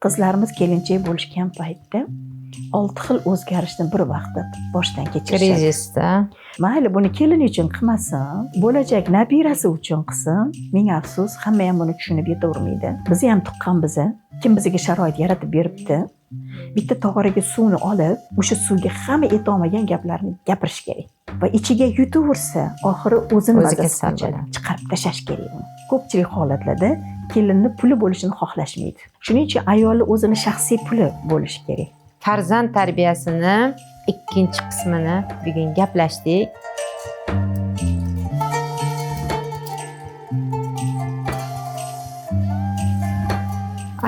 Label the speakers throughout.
Speaker 1: Qizlarimiz kelinchak bo'lishgan paytda 6 xil o'zgarishni bir vaqtda boshdan kechirishadi.
Speaker 2: Krizisda.
Speaker 1: Mayli, buni kelin uchun qilmasin, bo'lajak nabirasi uchun qilsin. Ming afsus, hamma ham buni tushunib yetavermaydi. Bizni ham tuqqan biza. Kim bizga sharoit yaratib beribdi? Bitta tog'oraga suvni olib, o'sha suvga hamma aytolmagan gaplarni gapirish kerak. Va ichiga yutaversa, oxiri o'zini
Speaker 2: O'zi
Speaker 1: mazasi
Speaker 2: kasal
Speaker 1: qochadi.
Speaker 2: bo'ladi.
Speaker 1: Chiqarib tashlash kerak uni. Ko'pchilik holatlarda kelinni puli bo'lishini xohlashmaydi. Shuning uchun ayolni o'zini shaxsiy puli bo'lishi kerak.
Speaker 2: Farzand tarbiyasini ikkinchi qismini bugun gaplashdik.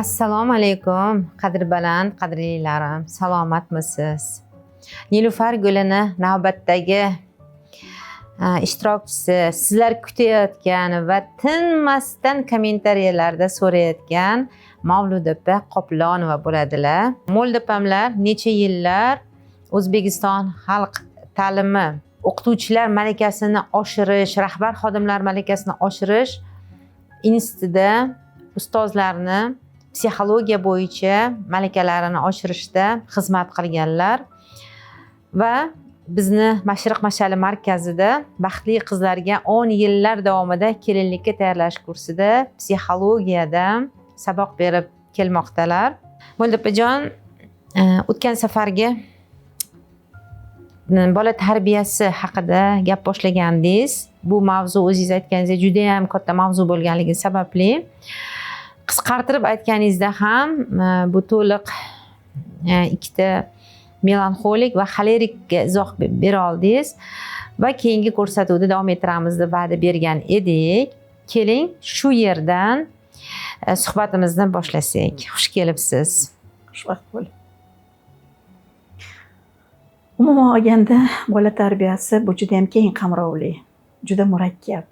Speaker 2: Assalomu alaykum, qadri baland qadrlilarim, salomatmisiz? Nilufar gulini navbatdagi ishtirokchisi, sizlar kutayotgan va tinmasdan kommentariyalarda so'rayotgan Mavluda opa Qoplonova bo'ladilar. Mavluda opamlar necha yillar O'zbekiston xalq ta'limi o'qituvchilar malakasini oshirish, rahbar xodimlar malakasini oshirish institutida ustozlarni psixologiya bo'yicha malakalarini oshirishda xizmat qilganlar va bizni Mashriq mash'ali markazida baxtli qizlarga 10 yillar davomida kelinlikka tayyorlash kursida psixologiyada saboq berib kelmoqdalar. Mavluda opajon, o'tgan safargi bola tarbiyasi haqida gap boshlagandingiz. Bu mavzu o'zingiz aytganingizdek juda ham katta mavzu bo'lganligi sababli qisqartirib aytganingizda ham bu to'liq ikkita melanxolik va xolerikka izoh bera oldingiz va keyingi ko'rsatuvda davom ettiramiz deb va'da bergan edik. Keling, shu yerdan suhbatimizni boshlasak. Xush kelibsiz.
Speaker 1: Xushvaqt bo'ling. Umuman olganda bola tarbiyasi bu juda ham keng qamrovli, juda murakkab,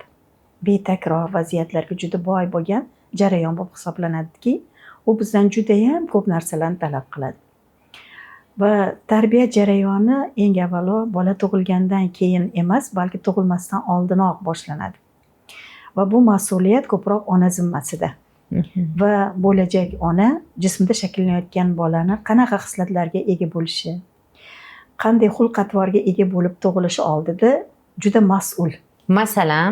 Speaker 1: betakror vaziyatlarga juda boy bo'lgan jarayon bo'lib hisoblanadiki, u bizdan juda ham ko'p narsalarni talab qiladi. Va tarbiya jarayoni eng avvalo bola tug'ilgandan keyin emas, balki tug'ilmasdan oldinoq boshlanadi. Va bu mas'uliyat ko'proq ona zimmasida. Va bo'lajak ona jismida shakllanayotgan bolani qanaqa xislatlarga ega bo'lishi, qanday xulq-atvorga ega bo'lib tug'ilishi oldida juda mas'ul.
Speaker 2: Masalan,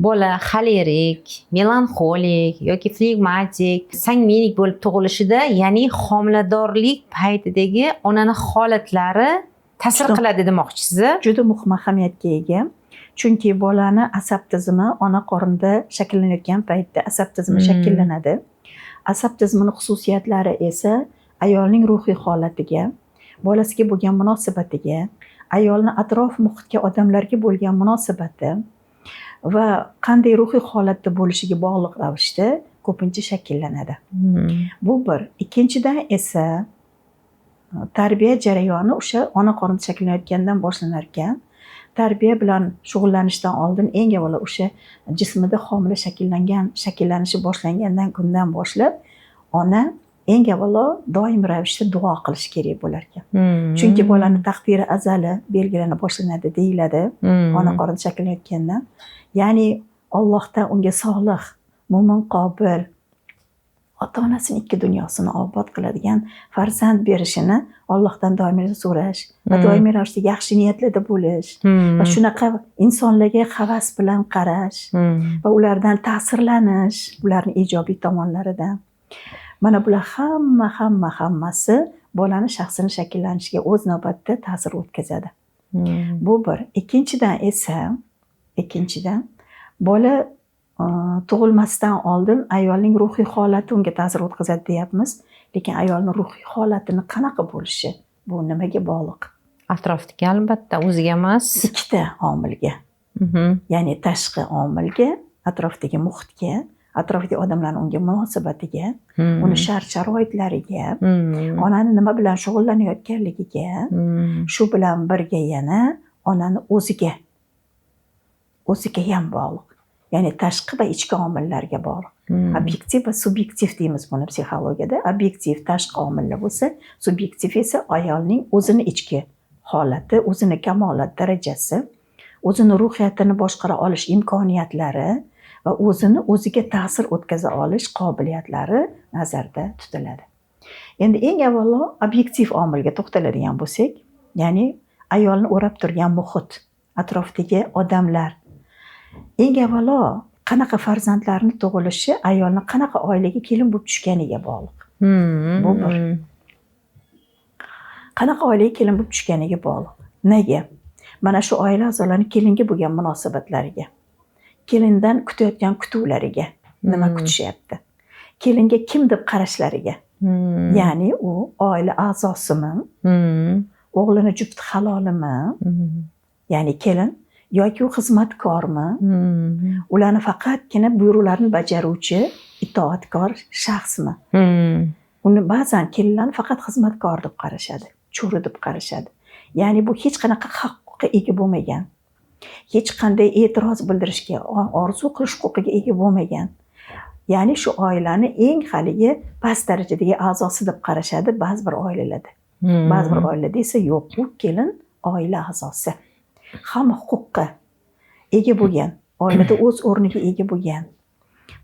Speaker 2: bola xolerik, melanxolik yoki flegmatik, sangvinik bo'lib tug'ilishida, ya'ni homiladorlik paytidagi onani holatlari ta'sir qiladi demoqchisiz?
Speaker 1: Juda muhim ahamiyatga ega. Chunki bolani asab tizimi ona qornida shakllanayotgan paytda asab tizimi shakllanadi. Asab tizimining xususiyatlari esa ayolning ruhiy holatiga, bolasiga bo'lgan munosabatiga, ayolni atrof muhitga, odamlarga bo'lgan munosabati va qanday ruhiy holatda bo'lishiga bog'liq ravishda ko'pincha shakllanadi. Bu bir. Ikkinchidan esa tarbiya jarayoni o'sha ona qornida shakllanayotgandan boshlanar ekan, tarbiya bilan shug'ullanishdan oldin eng avvalo o'sha jismida homila shakllanishi boshlangandan kundan boshlab ona eng avvalo doim ravishda duo qilish kerak bo'lar ekan. Chunki bolani taqdiri azali belgilana boshlanadi deyiladi. Ona qornida shakllanayotgandan. Ya'ni Allohdan unga solih, mo'min qobil, ota-onasini ikki dunyosini obod qiladigan farzand berishini Allohdan doimiy so'rash va doimiy ravishda yaxshi niyatlarda bo'lish va shunaqa insonlarga havas bilan qarash va ulardan ta'sirlanish, ularning ijobiy tomonlaridan. Mana bular hammasi bolani shaxsini shakllanishiga o'z navbatida ta'sir o'tkazadi. Bu bir. Ikkinchidan esa, bola tug'ilmasdan oldin ayolning ruhiy holati unga ta'sir o'tkazadi deyapmiz, lekin ayolning ruhiy holatini qanaqa bo'lishi bu nimaga bog'liq?
Speaker 2: Atrofdagi albatta, o'ziga emas.
Speaker 1: Ikkita omilga. Ya'ni tashqi omilga, atrofdagi muhitga, atrofdagi odamlarning unga munosabatiga, uni shart-sharoitlariga, onani nima bilan shug'ullanayotganligiga, shu bilan birga yana onani o'ziga ham bog'liq. Ya'ni tashqi va ichki omillarga bog'liq. Obyektiv va subyektiv deymiz buni psixologiyada. Obyektiv tashqi omillar bo'lsa, subyektiv esa ayolning o'zini ichki holati, o'zini kamolat darajasi, o'zini ruhiyatini boshqara olish imkoniyatlari va o'zini o'ziga ta'sir o'tkaza olish qobiliyatlari nazarda tutiladi. Endi eng avvalo obyektiv omilga to'xtaladigan bo'lsak, ya'ni ayolni o'rab turgan muhit, atrofdagi odamlar. Eng avvalo qanaqa farzandlarni tug'ilishi ayolni qanaqa oilaga kelin bo'lib tushganiga bog'liq. Bu bir. Qanaqa oilaga kelin bo'lib tushganiga bog'liq. Nega? Mana shu oila a'zolarining kelinga bo'lgan munosabatlariga, kelindan kutayotgan kutuvlariga, nima kutishyapti, kelinga kim deb qarashlariga, ya'ni u oila a'zosimi, o'g'lini jufti halolimi, ya'ni kelin, yoki u xizmatkormi, ularni faqatgina buyruqlarni bajaruvchi itoatkor shaxsmi? Uni ba'zan kelinlarni faqat xizmatkor deb qarashadi, cho'ri deb qarashadi. Ya'ni bu hech qanaqa haq huquqqa ega bo'lmagan, hech qanday e'tiroz bildirishga, orzu qilish huquqiga ega bo'lmagan. Ya'ni shu oilani eng haligi past darajadagi a'zosi deb qarashadi ba'zi bir oilalarda. Ba'zi bir oilada esa yo'q, u kelin oila a'zosi. Hamma huquqqa ega bo'lgan, oilada o'z o'rniga ega bo'lgan,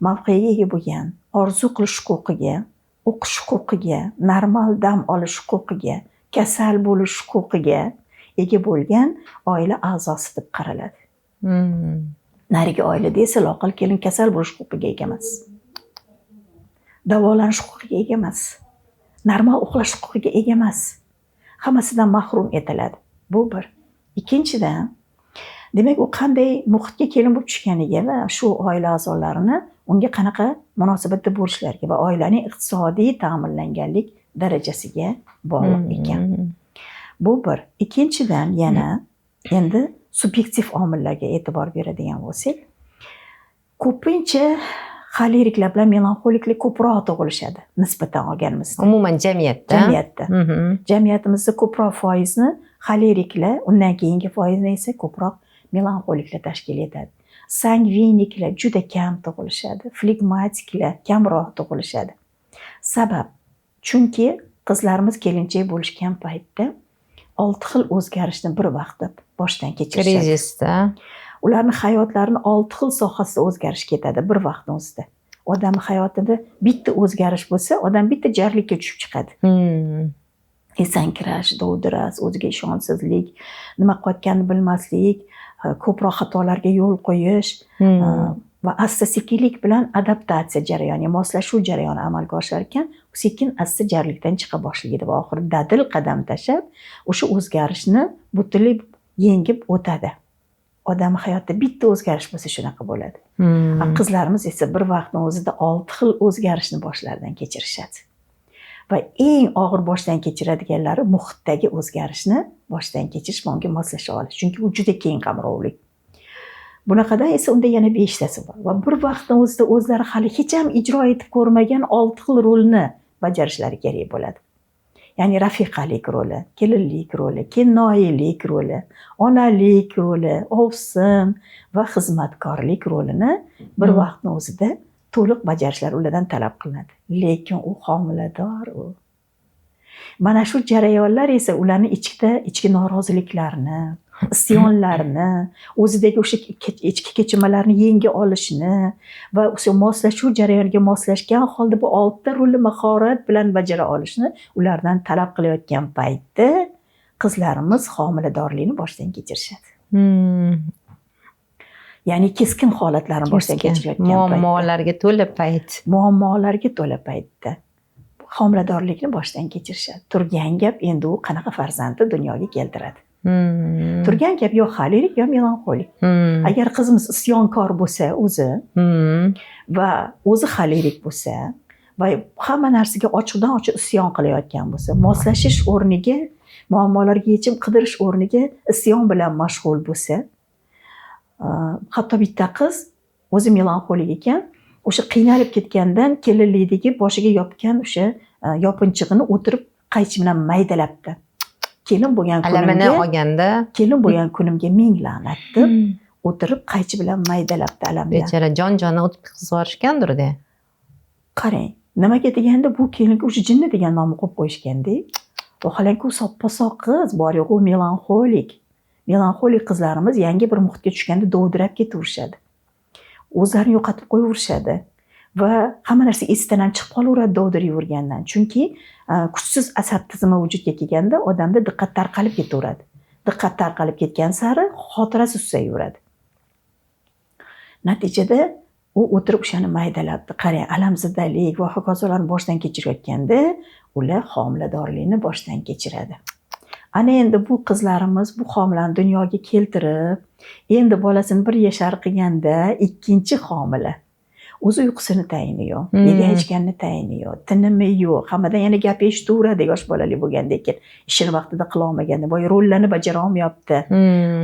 Speaker 1: mavqega ega bo'lgan, orzu qilish huquqiga, o'qish huquqiga, normal dam olish huquqiga, kasal bo'lish huquqiga ega bo'lgan oila a'zosi deb qaraladi. Narigi oilada esa loaqal kelin kasal bo'lish huquqiga ega emas. Davolanish huquqiga ega emas. Normal uxlash huquqiga ega emas. Hammasidan mahrum etiladi. Bu bir. Ikkinchidan, demak, u qanday muhitga kelin bo'lib tushganiga va shu oila a'zolarini unga qanaqa munosabatda bo'lishlariga va oilaning iqtisodiy ta'minlanganlik darajasiga bog'liq ekan. Bu bir. Ikkinchidan, yana endi subyektiv omillarga e'tibor beradigan bo'lsak, ko'pincha xoleriklar bilan melanxoliklar ko'proq tug'ilishadi nisbatan olganimizda.
Speaker 2: Umuman jamiyatda.
Speaker 1: Jamiyatda. Jamiyatimizda ko'proq foizni xoleriklar, undan keyingi foizni esa ko'proq melanxoliklar tashkil etadi. Sangviniklar juda kam tug'ilishadi, flegmatiklar kamroq tug'ilishadi. Sabab, chunki qizlarimiz kelinchak bo'lishgan paytda 6 xil o'zgarishni bir vaqtda boshdan kechirishadi.
Speaker 2: Krizisda.
Speaker 1: Ularning hayotlarini 6 xil sohasida o'zgarish ketadi bir vaqtning o'zida. Odam hayotida bitta o'zgarish bo'lsa, odam bitta jarlikka tushib chiqadi. Esankirash, dovdirash, o'ziga ishonchsizlik, nima qilayotganini bilmaslik, ko'proq xatolarga yo'l qo'yish, va asta-sekinlik bilan adaptatsiya jarayoni, moslashuv jarayoni amalga oshar ekan, sekin asta jarlikdan chiqa boshlaydi va oxiri dadil qadam tashlab, o'sha o'zgarishni butunlay yengib o'tadi. Odam hayotida bitta o'zgarish bo'lsa shunaqa bo'ladi. Qizlarimiz esa bir vaqtning o'zida 6 xil o'zgarishni boshlaridan kechirishadi. Va eng og'ir boshdan kechiradiganlari muhitdagi o'zgarishni boshdan kechirish va unga moslasha olish. Chunki u juda keng qamrovli. Bunaqada esa unda yana 5 tasi bor va bir vaqtning o'zida o'zlari hali hech ham ijro etib ko'rmagan 6 xil rolni bajarishlari kerak bo'ladi. Ya'ni rafiqalik roli, kelinlik roli, kennoyilik roli, onalik roli, ovsin va xizmatkorlik rolini bir vaqtning o'zida to'liq bajarishlar ulardan talab qilinadi. Lekin u homilador u. Mana shu jarayonlar esa ularni ichki noroziliklarni, isyonlarni, o'zidagi o'sha ichki kechinmalarni yenga olishni va o'sha moslashuv jarayoniga moslashgan holda bu 6 ta rolni mahorat bilan bajara olishni ulardan talab qilayotgan paytda qizlarimiz homiladorlikni boshdan kechirishadi. Ya'ni keskin holatlarni boshdan
Speaker 2: Keskin.
Speaker 1: kechirayotgan paytda.
Speaker 2: Muammolarga to'la payt.
Speaker 1: Muammolarga to'la paytda homiladorlikni boshdan kechirishadi. Turgan gap endi u qanaqa farzandni dunyoga keltiradi. Turgan gap yo xolerik yo melanxolik. Agar qizimiz isyonkor bo'lsa o'zi va o'zi xolerik bo'lsa va hamma narsaga ochiqdan ochiq isyon qilayotgan bo'lsa, moslashish o'rniga, muammolarga yechim qidirish o'rniga isyon bilan mashg'ul bo'lsa, hatto bitta qiz o'zi melanxolik ekan, o'sha qiynalib ketgandan kelinlikdagi boshiga yopgan o'sha yopinchig'ini o'tirib qaychi bilan maydalabdi. Kelin bo'lgan
Speaker 2: Alamini
Speaker 1: kunimga,
Speaker 2: olganda
Speaker 1: kelin bo'lgan kunimga ming la'nat deb o'tirib qaychi bilan maydalabdi alam bilan.
Speaker 2: Bechora jon-joni o'tib qizg'orishgandir-da.
Speaker 1: Qarang, nimaga deganda bu kelinga o'sha jinni degan nomni qo'yib qo'yishganda, vaholanki u soppa-sog' qiz, bor yo'g'i u melanxolik. Melanxolik qizlarimiz yangi bir muhitga tushganda dovdirab ketaverishadi. O'zlarini yo'qotib qo'yaverishadi. Va hamma narsa esidan ham chiqib qolaveradi dovdirayvergandan. Chunki kuchsiz asab tizimi vujudga kelganda odamda diqqat tarqalib ketaveradi. Diqqat tarqalib ketgan sari xotirasi susayaveradi. Natijada u o'tirib o'shani maydalabdi. Qarang, alamzadalik va hokazolarni boshdan kechirayotganda ular homiladorlikni boshdan kechiradi. Ana endi bu qizlarimiz bu homilani dunyoga keltirib, endi bolasini 1 yashar qilganda ikkinchi homila. O'zi uyqusini tayini yo'q, yegan ichganini tayini yo'q, tinimi yo'q, hammadan yana gap eshitaveradi yosh bolali bo'lgandan keyin. Ishini vaqtida qila olmaganda, boya rollarni bajara olmayapti.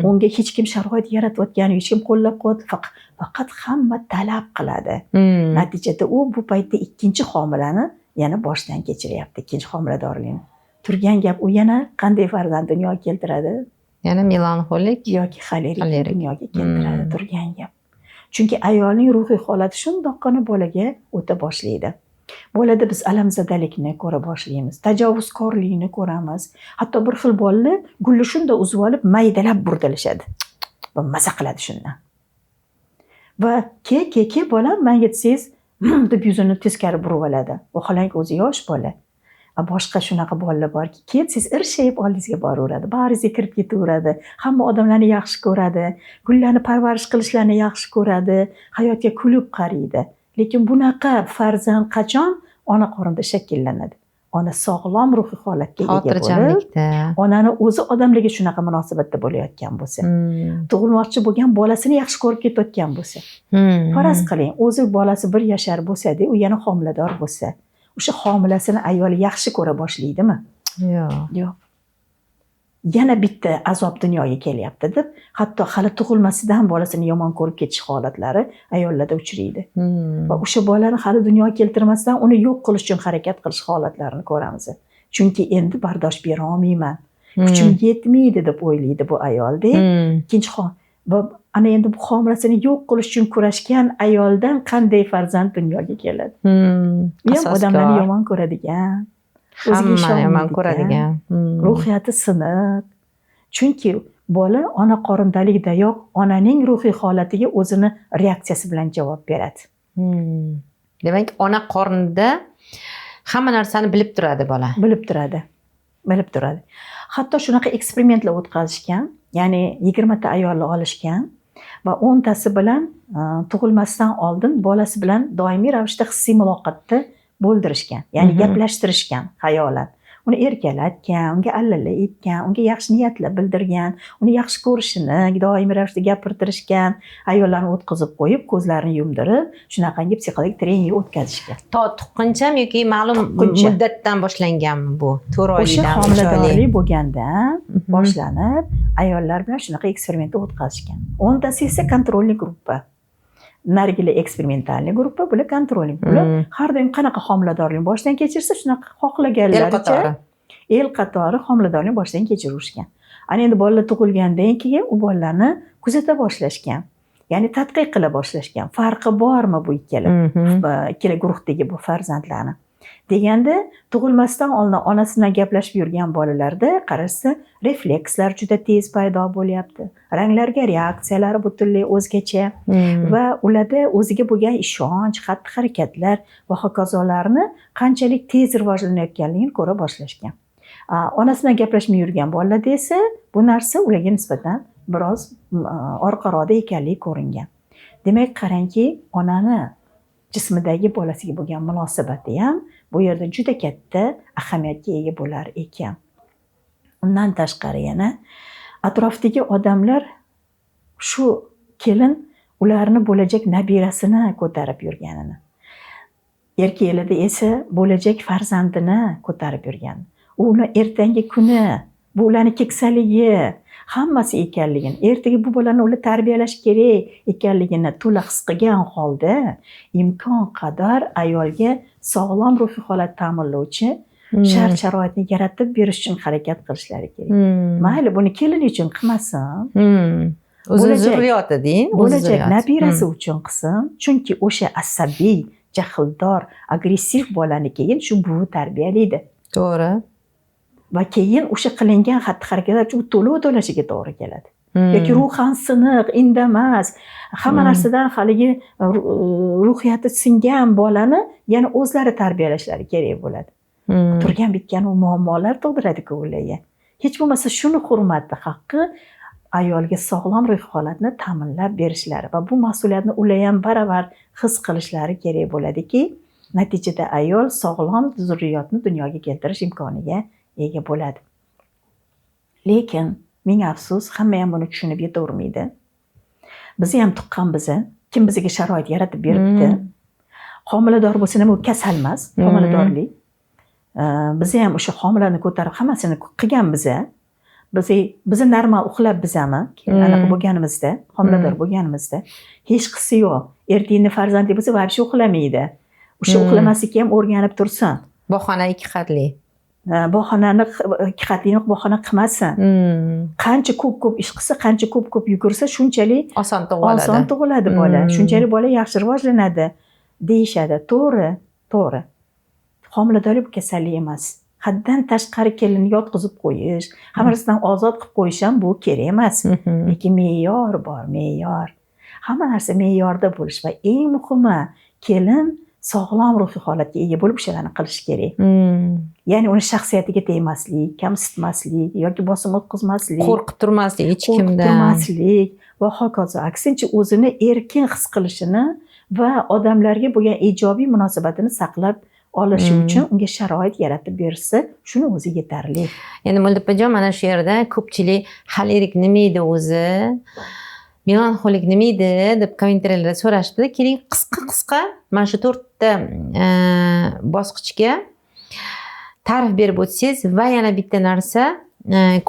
Speaker 1: Unga hech kim sharoit yaratayotgani, hech kim qo'llab-quvvat, faqat hamma talab qiladi. Natijada u bu paytda ikkinchi homilani yana boshdan kechiryapti, ikkinchi homiladorlikni. Turgan gap, u yana qanday farzand dunyoga keltiradi?
Speaker 2: Yana melanxolik
Speaker 1: yoki xolerik
Speaker 2: Xolerik.
Speaker 1: dunyoga keltiradi, turgan gap. Chunki ayolning ruhiy holati shundoqqina bolaga o'ta boshlaydi. Bolada biz alamzadalikni ko'ra boshlaymiz, tajovuzkorlikni ko'ramiz. Hatto bir xil bolalar gulni shunday uzib olib maydalab burdalashadi va maza qiladi shundan. Va ke ke ke bolam menga desangiz, deb yuzini teskari burib oladi. Vaholanki o'zi yosh bola. Boshqa shunaqa bolalar borki, ke desangiz irshayib oldingizga boraveradi, bag'ringizga kirib ketaveradi, hamma odamlarni yaxshi ko'radi, gullarni parvarish qilishlarini yaxshi ko'radi, hayotga kulib qaraydi. Lekin bunaqa farzand qachon ona qornida shakllanadi? Ona sog'lom ruhiy holatga ega bo'lib,
Speaker 2: xotirjamlikda,
Speaker 1: onani o'zi odamlarga shunaqa munosabatda bo'layotgan bo'lsa, tug'ilmoqchi bo'lgan bolasini yaxshi ko'rib ketayotgan bo'lsa, faraz qiling, o'zi bolasi 1 yashar bo'lsa-da, u yana homilador bo'lsa, o'sha homilasini ayoli yaxshi ko'ra boshlaydimi?
Speaker 2: Yo'q.
Speaker 1: Yo'q. Yana bitta azob dunyoga kelyapti deb, hatto hali tug'ilmasidan bolasini yomon ko'rib ketish holatlari ayollarda uchraydi. Va o'sha bolani hali dunyoga keltirmasdan uni yo'q qilish uchun harakat qilish holatlarini ko'ramiz. Chunki endi bardosh bera olmayman, kuchim yetmaydi deb o'ylaydi bu ayolda. Ikkinchi va ana endi bu homilasini yo'q qilish uchun kurashgan ayoldan qanday farzand dunyoga keladi? U ham odamlarni yomon ko'radigan, o'ziga
Speaker 2: hammani yomon
Speaker 1: ishonmaydigan,
Speaker 2: ko'radigan.
Speaker 1: Ruhiyati siniq. Chunki bola ona qorindaligidayoq onaning ruhiy holatiga o'zini reaksiyasi bilan javob beradi.
Speaker 2: Demak, ona qornida hamma narsani bilib turadi bola.
Speaker 1: Bilib turadi. Bilib turadi. Hatto shunaqa eksperimentlar o'tkazishgan, ya'ni 20 ta ayolni olishgan va 10 tasi bilan tug'ilmasdan oldin bolasi bilan doimiy ravishda hissiy muloqotda bo'ldirishgan, ya'ni gaplashtirishgan xayolan. Uni erkalatgan, unga allalla aytgan, unga yaxshi niyatlar bildirgan, uni yaxshi ko'rishini doimiy ravishda gapirtirishgan, ayollarni o'tqizib qo'yib, ko'zlarini yumdirib, shunaqangi psixologik trening o'tkazishgan.
Speaker 2: To tuqquncham yoki ma'lum
Speaker 1: Tuqquncha.
Speaker 2: muddatdan boshlanganmi bu? 4
Speaker 1: O'sha
Speaker 2: oylikdan, uch oylik.
Speaker 1: homiladorlik bo'lganda boshlanib, ayollar bilan shunaqa eksperimentni o'tkazishgan. 10tasi esa контрольный группа. Narigilar экспериментальный группа, bular контрольный. Bular har doim qanaqa homiladorlikni boshdan kechirsa, shunaqa
Speaker 2: El
Speaker 1: xohlaganlaricha
Speaker 2: qatori.
Speaker 1: El qatori homiladorlikni boshdan kechirishgan. Ana endi bolalar tug'ilgandan keyin u bolalarni kuzata boshlashgan. Ya'ni tadqiq qila boshlashgan. Farqi bormi bu ikkala guruhdagi bu farzandlarni? Deganda tug'ilmasdan oldin onasi bilan gaplashib yurgan bolalarda qarashsa, reflekslar juda tez paydo bo'lyapti. Ranglarga reaksiyalari butunlay o'zgacha va ularda o'ziga bo'lgan ishonch, xatti-harakatlar va hokazolarni qanchalik tez rivojlanayotganligini ko'ra boshlashgan. Onasi bilan gaplashmay yurgan bolalarda esa bu narsa ularga nisbatan biroz orqaroqda ekanligi ko'ringan. Demak, qarangki, onani jismidagi bolasiga bo'lgan munosabati ham bu yerda juda katta ahamiyatga ega bo'lar ekan. Undan tashqari yana atrofdagi odamlar shu kelin ularni bo'lajak nabirasini ko'tarib yurganini, erkaklarda esa bo'lajak farzandini ko'tarib yurgan, uni ertangi kuni, bu ularni keksaligi hammasi ekanligini, ertaga bu bolani ular tarbiyalash kerak ekanligini to'la his qilgan holda imkon qadar ayolga sog'lom ruhiy holat ta'minlovchi shart sharoitni yaratib berish uchun harakat qilishlari kerak. Mayli, buni kelin uchun qilmasin.
Speaker 2: O'zini zurriyoti deng, o'zi
Speaker 1: Bo'lajak
Speaker 2: zurriyoti.
Speaker 1: nabirasi uchun qilsin, chunki o'sha asabiy, jahldor, agressiv bolani keyin shu buvi tarbiyalaydi. Va keyin o'sha qilingan xatti-harakatlar uchun to'lov to'lashiga to'g'ri keladi. Yoki ruhan siniq, indamas, hamma narsadan haligi ruhiyati singan bolani yana o'zlari tarbiyalashlari kerak bo'ladi. Turgan bitgan u muammolar tug'diradi-ku ularga. Hech bo'lmasa shuni hurmati, haqqi ayolga sog'lom ruhiy holatni ta'minlab berishlari va bu mas'uliyatni ular ham baravar his qilishlari kerak bo'ladiki, natijada ayol sog'lom zurriyotni dunyoga keltirish imkoniga ega bo'ladi. Lekin ming afsus, hamma ham buni tushunib yetavermaydi. Bizni ham tuqqan bizi, kim bizga sharoit yaratib beribdi. Homilador bo'lsa nima, u kasal emas, homiladorlik. Bizni ham o'sha homilani ko'tarib hammasini qilgan biza. Bizni normal uxlab bizami? Anaqa bo'lganimizda, homilador bo'lganimizda hech qisi yo'q. Ertangi farzandli bo'lsa, вообще uxlamaydi. O'sha uxlamaslikka ham o'rganib tursin.
Speaker 2: Bahona ikki qatli.
Speaker 1: Bahonani ikki qatli bahona qilmasin. Qancha ko'p-ko'p ish qilsa, qancha ko'p-ko'p yugursa, shunchalik
Speaker 2: oson tug'iladi.
Speaker 1: Oson tug'iladi bola. Shunchalik bola yaxshi rivojlanadi deyishadi. To'g'ri, to'g'ri. Homiladorlik bu kasallik emas. Haddan tashqari kelinni yotqizib qo'yish, hamma narsadan ozod qilib qo'yish ham bu kerak emas. Lekin me'yor bor, me'yor. Hamma narsa me'yorda bo'lish va eng muhimi kelin sog'lom ruhiy holatga ega bo'lib o'shalarni qilish kerak. Ya'ni uni shaxsiyatiga tegmaslik, kamsitmaslik yoki bosim o'tkazmaslik,
Speaker 2: qo'rqib turmaslik hech
Speaker 1: qo'rqib
Speaker 2: kimdan.
Speaker 1: turmaslik va hokazo. Aksincha o'zini erkin his qilishini va odamlarga bo'lgan ijobiy munosabatini saqlab olishi uchun unga sharoit yaratib berishsa, shuni o'zi yetarli.
Speaker 2: Endi Mo'ldipajon, mana shu yerda ko'pchilik xolerik nima edi o'zi, melanxolik nima edi deb kommentariyalarda so'rashibdi. Keling, qisqa-qisqa mana shu to'rtta bosqichga ta'rif berib o'tsangiz. Va yana bitta narsa,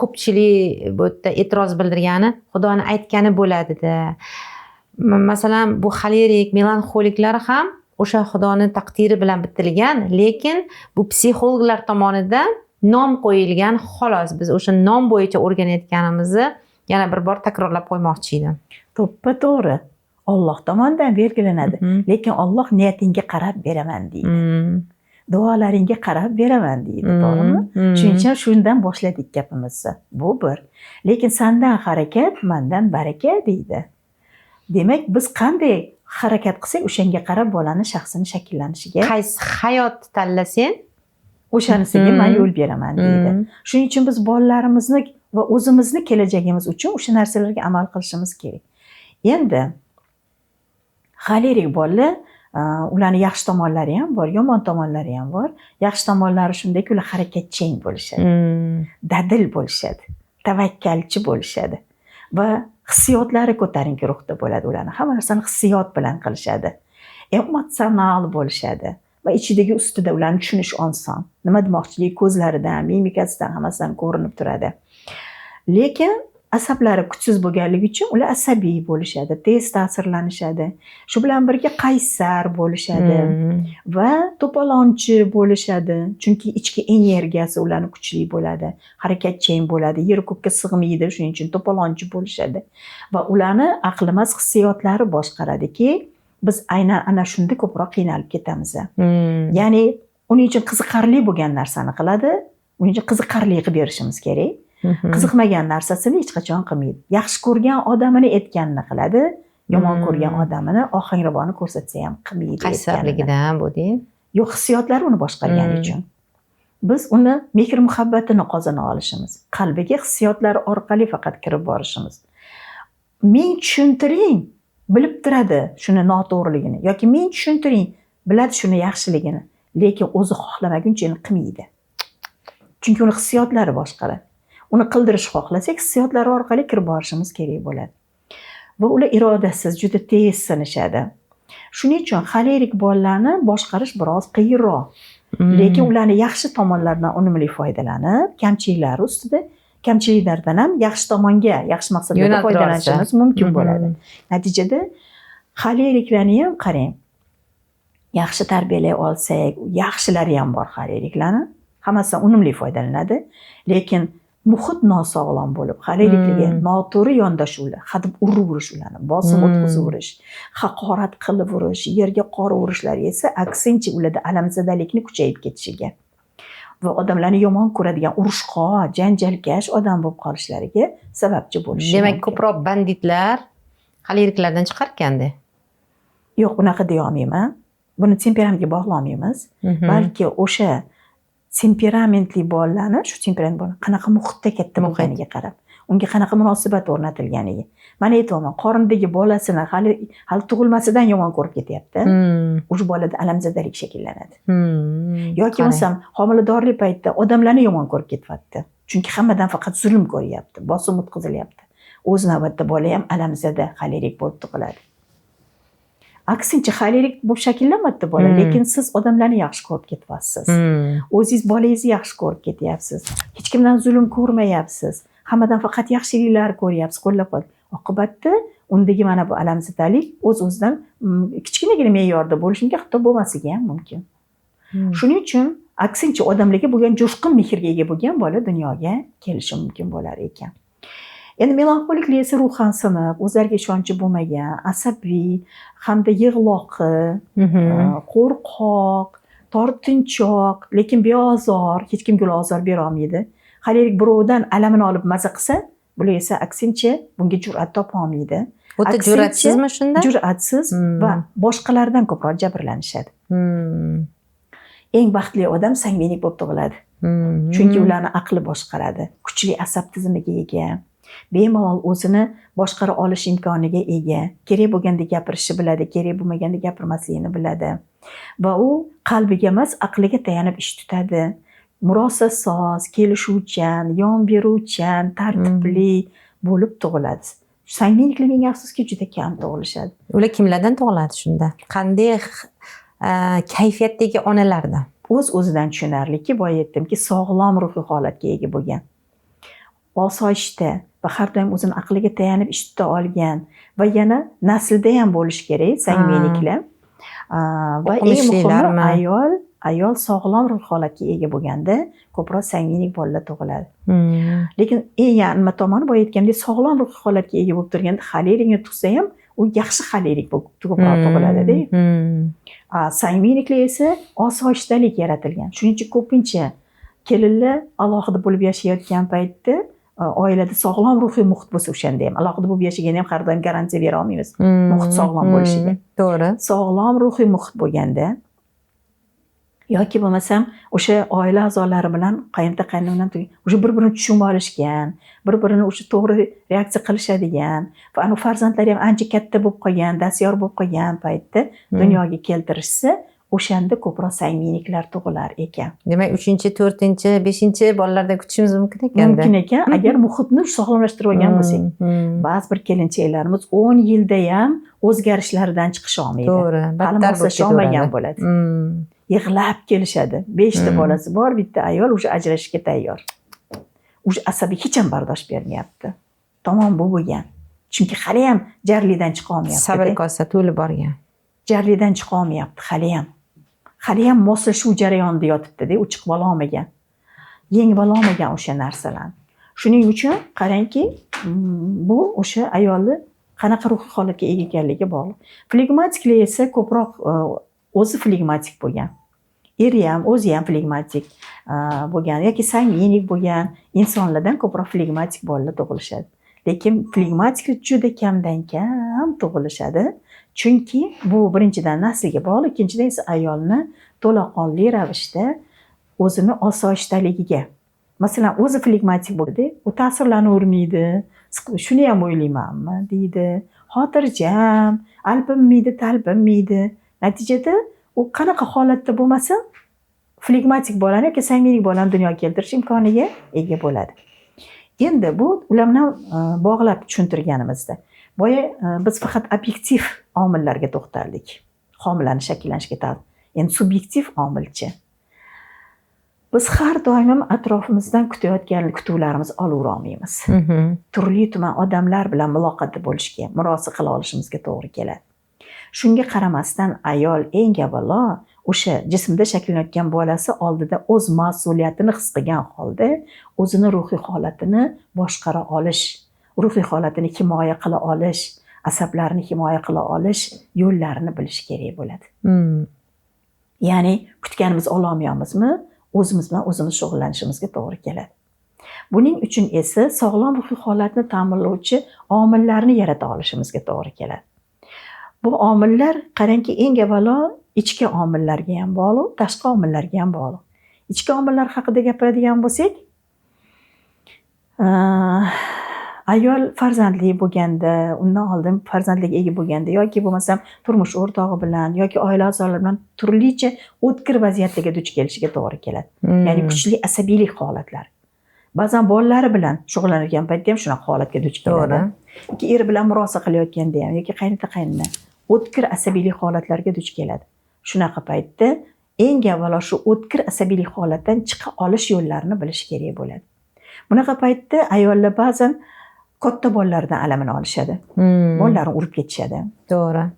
Speaker 2: ko'pchilik bu yerda e'tiroz bildirgani, Xudoni aytgani bo'ladida. Masalan, bu xolerik, melanxoliklar ham o'sha Xudoni taqdiri bilan bitilgan, lekin bu psixologlar tomonidan nom qo'yilgan xolos. Biz o'sha nom bo'yicha o'rganayotganimizni yana bir bor takrorlab qo'ymoqchi edim.
Speaker 1: To'ppa to'g'ri. Alloh tomonidan belgilanadi. Lekin Alloh niyatingga qarab beraman deydi. Duolaringga qarab beraman deydi, to'g'rimi? Shuning uchun shundan boshladik gapimizni. Bu bir. Lekin sandan harakat, mandan baraka deydi. Demak, biz qanday harakat qilsak, o'shanga qarab bolani shaxsini shakllanishiga
Speaker 2: Qaysi hayot tanlasang,
Speaker 1: o'shanisiga men yo'l beraman deydi. Shuning uchun biz bolalarimizni va o'zimizni kelajagimiz uchun o'sha narsalarga amal qilishimiz kerak. Endi xolerik bolalar, ularni yaxshi tomonlari ham bor, yomon tomonlari ham bor. Yaxshi tomonlari shundaki, ular harakatchan bo'lishadi, dadil bo'lishadi, tavakkalchi bo'lishadi va hissiyotlari ko'tarinki ruhda bo'ladi ularni. Hamma narsani hissiyot bilan qilishadi. Emotsional bo'lishadi va ichidagi ustida ularni tushunish oson. Nima demoqchiligi ko'zlaridan, mimikasidan, hammasidan ko'rinib turadi. Lekin asablari kuchsiz bo'lganligi uchun ular asabiy bo'lishadi, tez ta'sirlanishadi. Shu bilan birga qaysar bo'lishadi va to'polonchi bo'lishadi. Chunki ichki energiyasi ularni kuchli bo'ladi, harakatchan bo'ladi, yer ko'kka sig'maydi, shuning uchun to'polonchi bo'lishadi. Va ularni aql emas hissiyotlari boshqaradiki, biz aynan ana shunda ko'proq qiynalib ketamiz. Ya'ni uning uchun qiziqarli bo'lgan narsani qiladi, uning uchun qiziqarli qilib berishimiz kerak. Qiziqmagan narsasini hech qachon qilmaydi. Yaxshi ko'rgan odamini aytganini qiladi, yomon ko'rgan odamini ohangraboni ko'rsatsa ham qilmaydi.
Speaker 2: Qaysarligidan bu deng.
Speaker 1: Yo'q, hissiyotlari uni boshqargani uchun. Biz uni mehr muhabbatini qozona olishimiz, qalbiga hissiyotlari orqali faqat kirib borishimiz. Ming tushuntiring, bilib turadi shuni noto'g'riligini yoki ming tushuntiring, biladi shuni yaxshiligini, lekin o'zi xohlamaguncha uni qilmaydi. Chunki uni hissiyotlari boshqaradi. Uni qildirish xohlasak, hissiyotlari orqali kirib borishimiz kerak bo'ladi. Va ular irodasiz, juda tez sinishadi. Shuning uchun xolerik bolalarni boshqarish biroz qiyinroq. Lekin ularni yaxshi tomonlaridan unumli foydalanib, kamchiliklari ustida, kamchiliklardan ham yaxshi tomonga, yaxshi maqsadlarda
Speaker 2: Yo'naltira olsa.
Speaker 1: foydalanishimiz mumkin bo'ladi. Natijada xoleriklarni ham qarang, yaxshi tarbiyalay olsak, yaxshilari ham bor xoleriklarni, hammasidan unumli foydalanadi, lekin muhit nosog'lom bo'lib, xoleriklarga noto'g'ri yondashuvlar, hadeb uraverish ularni, bosim o'tkazaverish, haqorat qilib urish, yerga qor urishlar esa aksincha ularda alamzadalikni kuchayib ketishiga va odamlarni yomon ko'radigan, urushqoq, janjalkash odam bo'lib qolishlariga sababchi bo'lishi
Speaker 2: Demak,
Speaker 1: mumkin.
Speaker 2: ko'proq banditlar xoleriklardan chiqar ekanda.
Speaker 1: Yo'q, unaqa deya olmayman. Buni temperamentga bog'lolmaymiz. Balki o'sha temperamentli bolalarni, shu temperament bola qanaqa muhitda katta
Speaker 2: Muhit.
Speaker 1: bo'lganiga qarab, unga qanaqa munosabat o'rnatilganiga. Mana aytyapman, qorindagi bolasini hali tug'ilmasidan yomon ko'rib ketyapti. Уже bolada alamzadalik shakllanadi. Yoki
Speaker 2: Qarang.
Speaker 1: bo'lmasam homiladorlik paytida odamlarni yomon ko'rib ketyapti. Chunki hammadan faqat zulm ko'ryapti, bosim o'tkazilyapti. O'z navbatida bola ham alamzada, xolerik bo'lib tug'iladi. Aksincha, xolerik bo'lib shakllanmayapti bola, lekin siz odamlarni yaxshi ko'rib ketyapsiz. O'zingiz bolangizni yaxshi ko'rib ketyapsiz. Hech kimdan zulm ko'rmayapsiz. Hammadan faqat yaxshiliklar ko'ryapsiz, qo'llab-quvvat. Oqibatda undagi mana bu alamzadalik o'z-o'zidan kichkinagina me'yorda bo'lishi mumkin, hatto bo'lmasligi ham mumkin. Shuning uchun aksincha odamlarga bo'lgan jo'shqin mehrga ega bo'lgan bola dunyoga kelishi mumkin bo'lar ekan. Endi melanxoliklar esa ruhan siniq, o'zlariga ishonchi bo'lmagan, asabiy hamda yig'loqi, qo'rqoq, tortinchoq, lekin beozor, hech kimga ozor bera olmaydi. Xolerik birovdan alamini olib maza qilsa, bular esa aksincha bunga jur'at topa olmaydi.
Speaker 2: O'ta
Speaker 1: Aksincha
Speaker 2: jur'atsizmi shunda?
Speaker 1: Jur'atsiz va boshqalardan ko'proq jabrlanishadi. Eng baxtli odam sangvinik bo'lib tug'iladi. Chunki ularni aqli boshqaradi, kuchli asab tizimiga ega, bemalol o'zini boshqara olish imkoniga ega, kerak bo'lganda gapirishni biladi, kerak bo'lmaganda gapirmasligini biladi. Va u qalbiga emas, aqliga tayanib ish tutadi. Murosasoz, kelishuvchan, yon beruvchan, tartibli bo'lib tug'iladi. Sangviniklar ming afsuski juda kam tug'ilishadi.
Speaker 2: Ular kimlardan tug'iladi shunda? Qanday kayfiyatdagi onalardan?
Speaker 1: O'z-o'zidan tushunarliki, boya aytdimki, sog'lom ruhiy holatga ega bo'lgan, osoyishta va har doim o'zini aqliga tayanib ish tuta olgan va yana naslda ham bo'lishi kerak sangviniklar. Va eng muhimi
Speaker 2: O'qimishlilarmi?
Speaker 1: ayol sog'lom ruhiy holatga ega bo'lganda ko'proq sangvinik bolalar tug'iladi. Lekin eng nima tomoni, boya aytgandek, sog'lom ruhiy holatga ega bo'lib turganda xolerikni tug'sa ham u yaxshi xolerik bo'lib ko'proq tug'iladida. Sangviniklar esa osoyishtalik yaratilgan. Shuning uchun ko'pincha kelinlar alohida bo'lib yashayotgan paytda, oilada sog'lom ruhiy muhit bo'lsa, o'shanda ham alohida bo'lib yashaganda ham har doim garantiya bera olmaymiz muhit sog'lom bo'lishiga. Sog'lom ruhiy muhit bo'lganda yoki bo'lmasam o'sha oila a'zolari bilan, qaynota qaynona bilan o'sha bir birini tushunib olishgan, bir birini o'sha to'g'ri reaksiya qilishadigan va anavi farzandlari ham ancha katta bo'lib qolgan, dastyor bo'lib qolgan paytda dunyoga keltirishsa, o'shanda ko'proq sangviniklar tug'ilar ekan.
Speaker 2: Demak, 3, 4, 5 bolalardan kutishimiz mumkin ekanda.
Speaker 1: Mumkin ekan, agar muhitni sog'lomlashtirib olgan bo'lsak. Ba'zi bir kelinchaklarimiz 10 yilda ham o'zgarishlardan chiqisha olmaydi.
Speaker 2: To'g'ri,
Speaker 1: Hali
Speaker 2: battar bo'lib
Speaker 1: moslasha olmagan
Speaker 2: ketaveradi.
Speaker 1: bo'ladi. Yig'lab kelishadi. 5 ta bolasi bor, bitta ayol уже ajrashishga tayyor. Уже asabiy hech ham bardosh bermayapti. Tamom bu bo'lgan. Chunki hali ham jarlikdan chiqa olmayapti.
Speaker 2: Sabr kosa to'lib borgan.
Speaker 1: Jarlikdan chiqa olmayapti hali ham. Hali ham moslashuv jarayonida yotibdi-da, u chiqib ola olmagan. Yengib ola olmagan o'sha narsalarni. Shuning uchun qarangki, bu o'sha ayolni qanaqa ruhiy holatga ega ekanligiga bog'liq. Flegmatiklar esa ko'proq o'zi flegmatik bo'lgan. Eri ham, o'zi ham flegmatik bo'lgan yoki sangvinik bo'lgan insonlardan ko'proq flegmatik bolalar tug'ilishadi. Lekin flegmatiklar juda kamdan kam tug'ilishadi. Chunki bu birinchidan naslga bog'liq, ikkinchidan esa ayolni to'laqonli ravishda o'zini osoyishtaligiga. Masalan, o'zi flegmatik bo'ldi, u ta'sirlanavermaydi. Shuni ham o'ylaymanmi deydi. Xotirjam, alpinmaydi, talpinmaydi. Natijada u qanaqa holatda bo'lmasin, flegmatik bolani yoki sangvinik bolani dunyoga keltirish imkoniga ega bo'ladi. Endi bu ular bilan bog'lab tushuntirganimizda, boya biz faqat obyektiv omillarga to'xtaldik. Homilani shakllanishiga endi subyektiv omilchi. Biz har doim ham atrofimizdan kutayotgan kutuvlarimizni olavera olmaymiz. Turli tuman odamlar bilan muloqotda bo'lishga, murosa qila olishimizga to'g'ri keladi. Shunga qaramasdan ayol eng avvalo o'sha jismda shakllanayotgan bolasi oldida o'z mas'uliyatini his qilgan holda o'zini ruhiy holatini boshqara olish, ruhiy holatini himoya qila olish, asablarini himoya qila olish yo'llarini bilish kerak bo'ladi. Ya'ni kutganimizni ololmayapmizmi? O'zimiz bilan o'zimiz shug'ullanishimizga to'g'ri keladi. Buning uchun esa sog'lom ruhiy holatni ta'minlovchi omillarni yarata olishimizga to'g'ri keladi. Bu omillar, qarangki, eng avvalo ichki omillarga ham bog'liq, tashqi omillarga ham bog'liq. Ichki omillar haqida gapiradigan bo'lsak, ayol farzandli bo'lganda, undan oldin farzandliga ega bo'lganda yoki bo'lmasam turmush o'rtog'i bilan yoki oila a'zolari bilan turlicha o'tkir vaziyatlarga duch kelishiga to'g'ri keladi. Ya'ni kuchli asabiylik holatlari. Ba'zan bolalari bilan shug'ullanayotgan paytda ham shunaqa holatga duch keladi. Yoki eri bilan murosa qilayotganda ham yoki qaynota qaynona o'tkir asabiylik holatlarga duch keladi. Shunaqa paytda eng avvalo shu o'tkir asabiylik holatdan chiqa olish yo'llarini bilish kerak bo'ladi. Bunaqa paytda ayollar ba'zan katta bolalardan alamini olishadi. Bolalarini urib ketishadi.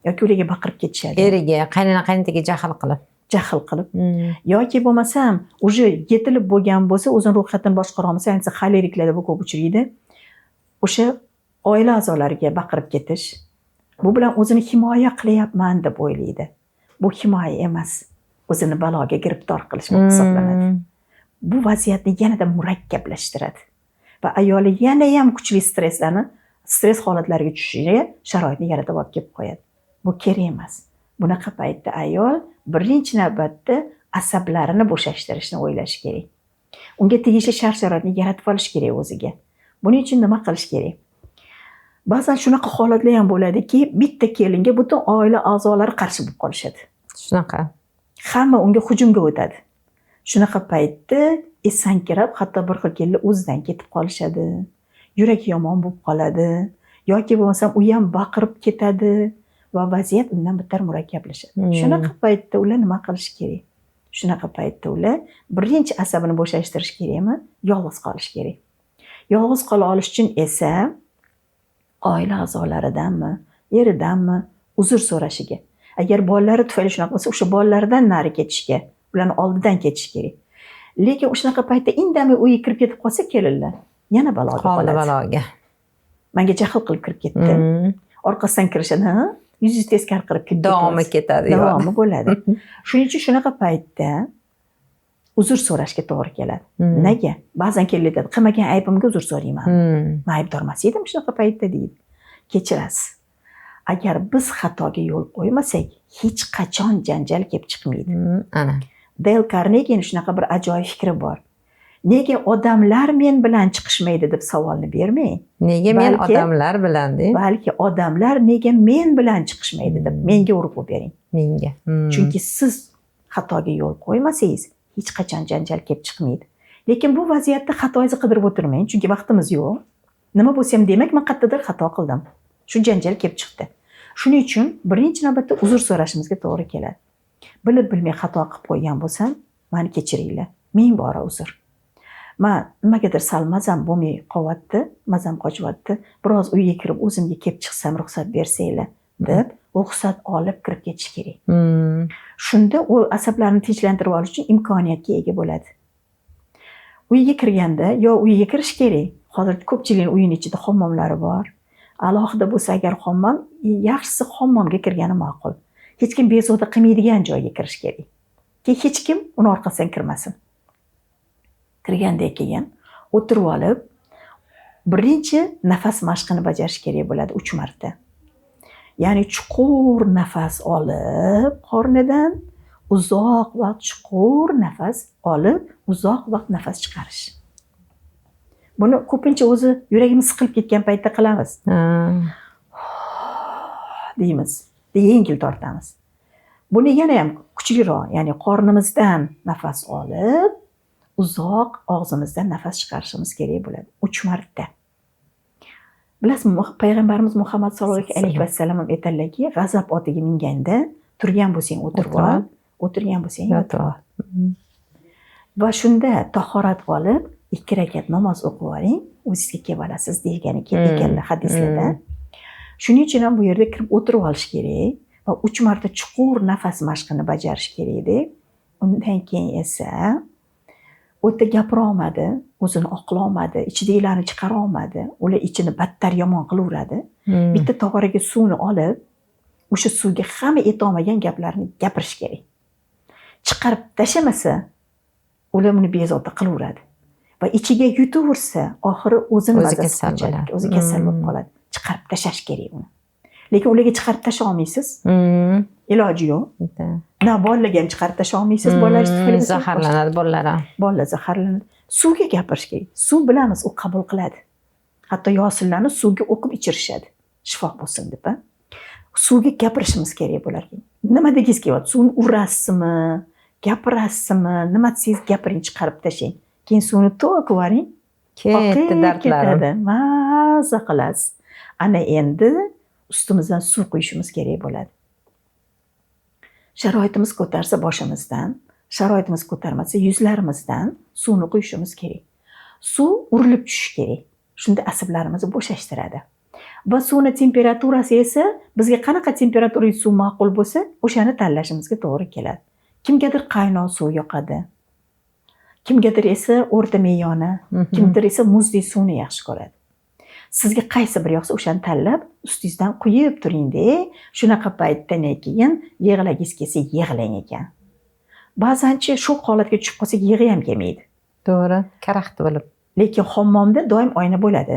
Speaker 1: Yoki ularga baqirib ketishadi.
Speaker 2: Eriga, qaynona qaynotaga jahl qilib.
Speaker 1: Jahl qilib. Yoki bo'lmasam, уже yetilib bo'lgan bo'lsa, o'zini ruhiyatini boshqara olmasa, ayniqsa xoleriklarda bu ko'p uchraydi. O'sha oila a'zolariga baqirib ketish, bu bilan o'zini himoya qilyapman deb o'ylaydi. Bu himoya emas, o'zini baloga giribtor qilish bo'lib hisoblanadi. Bu vaziyatni yanada murakkablashtiradi va ayoli yana ham kuchli stress holatlariga tushishiga sharoitni yaratib olib kelib qo'yadi. Bu kerak emas. Bunaqa paytda ayol birinchi navbatda asablarini bo'shashtirishni o'ylashi kerak. Unga tegishli shart-sharoitni yaratib olish kerak o'ziga. Buning uchun nima qilish kerak? Ba'zan shunaqa holatlar ham bo'ladiki, bitta kelinga butun oila a'zolari qarshi bo'lib qolishadi.
Speaker 2: Shunaqa.
Speaker 1: Hamma unga hujumga o'tadi. Shunaqa paytda esankirab, hatto bir xil kelinlar o'zidan ketib qolishadi. Yuragi yomon bo'lib qoladi yoki bo'lmasam u ham baqirib ketadi va vaziyat undan battar murakkablashadi. Shunaqa paytda ular nima qilish kerak? Shunaqa paytda ular birinchi asabini bo'shashtirish kerakmi? Yolg'iz qolish kerak. Yolg'iz qola olish uchun esa oila a'zolaridanmi, eridanmi uzr so'rashiga. Agar bolalari tufayli shunaqa bo'lsa, o'sha bolalaridan nari ketishga, ularni oldidan ketish kerak. Lekin o'shanaqa paytda indamay uyga kirib ketib qolsa kelinlar yana baloga
Speaker 2: Qoldi
Speaker 1: qoladi.
Speaker 2: baloga.
Speaker 1: Menga jahl qilib kirib ketdi. Orqasidan kirishadi, ha? Yuzingiz teskari qilib kirib
Speaker 2: Davomi
Speaker 1: ketyapsiz.
Speaker 2: ketadi.
Speaker 1: Davomi bo'ladi. Shuning uchun shunaqa paytda uzr so'rashga to'g'ri keladi. Nega? Ba'zan kelinlar aytadi, qilmagan aybimga uzr so'rayman. Men aybdor emas edim shunaqa paytda deydi. Kechirasiz. Agar biz xatoga yo'l qo'ymasak, hech qachon janjal kelib chiqmaydi.
Speaker 2: Ana.
Speaker 1: Dale Carnegie'ning shunaqa bir ajoyib fikri bor. Nega odamlar men bilan chiqishmaydi deb savolni bermang.
Speaker 2: Nega men odamlar bilan deng?
Speaker 1: Balki odamlar nega men bilan chiqishmaydi deb menga urg'u bering.
Speaker 2: Menga.
Speaker 1: Chunki siz xatoga yo'l qo'ymasangiz, hech qachon janjal kelib chiqmaydi. Lekin bu vaziyatda xatoyingizni qidirib o'tirmang, chunki vaqtimiz yo'q. Nima bo'lsa ham, demak, men qayerdadir xato qildim. Shu janjal kelib chiqdi. Shuning uchun birinchi navbatda uzr so'rashimizga to'g'ri keladi. Bilib bilmay xato qilib qo'ygan bo'lsam, meni kechiringlar. Ming bora uzr. Men nimagadir sal mazam bo'lmay qolyapti, mazam qochyapti. Biroz uyga kirib o'zimga kelib chiqsam ruxsat bersanglar deb ruxsat olib kirib ketish kerak. Shunda u asablarini tinchlantirib olish uchun imkoniyatga ega bo'ladi. Uyga kirganda yo uyga kirish kerak. Hozir ko'pchilikning uyining ichida hammomlari bor. Alohida bo'lsa agar hammom, yaxshisi hammomga kirgani ma'qul. Hech kim bezovta qilmaydigan joyga kirish kerak. Ki hech kim uni orqasidan kirmasin. Kirgandan keyin o'tirib olib, birinchi nafas mashqini bajarish kerak bo'ladi 3 marta. Ya'ni chuqur nafas olib qornidan, uzoq vaqt chuqur nafas olib, uzoq vaqt nafas chiqarish. Buni ko'pincha o'zi yuragimiz siqilib ketgan paytda qilamiz. Deymiz. Yengil tortamiz. Buni yana ham kuchliroq, ya'ni qornimizdan nafas olib, uzoq og'zimizdan nafas chiqarishimiz kerak bo'ladi. 3 marta. Bilasizmi, Payg'ambarimiz Muhammad sollallohu alayhi vasallam ham aytadilarki, g'azab otiga minganda turgan bo'lsang o'tirib ol, o'tirgan bo'lsang yotib ol. Va shunda tahorat olib, 2 rakat namoz o'qib oling, o'zingizga kelib olasiz degani ekanlar hadislarda. Shuning uchun ham bu yerda kirib o'tirib olish kerak va 3 marta chuqur nafas mashqini bajarish kerak-da. Undan keyin esa o'ta gapira olmadi, o'zini oqlolmadi, ichidagilarni chiqara olmadi, ular ichini battar yomon qilaveradi. Bitta tog'oraga suvni olib, o'sha suvga hamma aytolmagan gaplarni gapirish kerak. Chiqarib tashlamasa, Ular buni bezovta qilaveradi va ichiga yutaversa, oxiri o'zini
Speaker 2: O'zi
Speaker 1: mazasi
Speaker 2: kasal
Speaker 1: qochadi,
Speaker 2: bo'ladi.
Speaker 1: o'zi kasal bo'lib qoladi. Chiqarib tashlash kerak uni. Lekin ularga chiqarib tashlay olmaysiz, iloji yo'q. Na bolalarga ham chiqarib tashlay olmaysiz, bolalar tufayli
Speaker 2: Zaharlanadi bolalar ham.
Speaker 1: Bolalar zaharlanadi. Suvga gapirish kerak. Suv bilamiz, u qabul qiladi. Hatto yosinlarni suvga o'qib ichirishadi, shifo bo'lsin deb. A? Suvga gapirishimiz kerak bularga. Nima degingiz kelyapti? Suvni urasizmi, gapirasizmi, nima desangiz gapiring, chiqarib tashlang. Keyin suvni to'kib yuboring.
Speaker 2: Ketdi
Speaker 1: Oqib
Speaker 2: dardlarim.
Speaker 1: ketadi. Maza qilasiz. Ana endi ustimizdan suv quyishimiz kerak bo'ladi. Sharoitimiz ko'tarsa boshimizdan, sharoitimiz ko'tarmasa yuzlarimizdan suvni quyishimiz kerak. Suv urilib tushishi kerak. Shunda asablarimizni bo'shashtiradi. Va suvni temperaturasi esa bizga qanaqa temperaturali suv ma'qul bo'lsa, o'shani tanlashimizga to'g'ri keladi. Kimgadir qaynoq suv yoqadi. Kimgadir esa o'rta meyona, kimdir esa muzdek suvni yaxshi ko'radi. Sizga qaysi biri yoqsa o'shani tanlab, ustingizdan quyib turingda. Shunaqa paytdan keyin yig'lagingiz kelsa yig'lang ekan. Ba'zanchi shu holatga tushib qolsak yig'i ham kelmaydi.
Speaker 2: To'g'ri, karaxt bo'lib.
Speaker 1: Lekin hammomda doim oyna bo'ladi.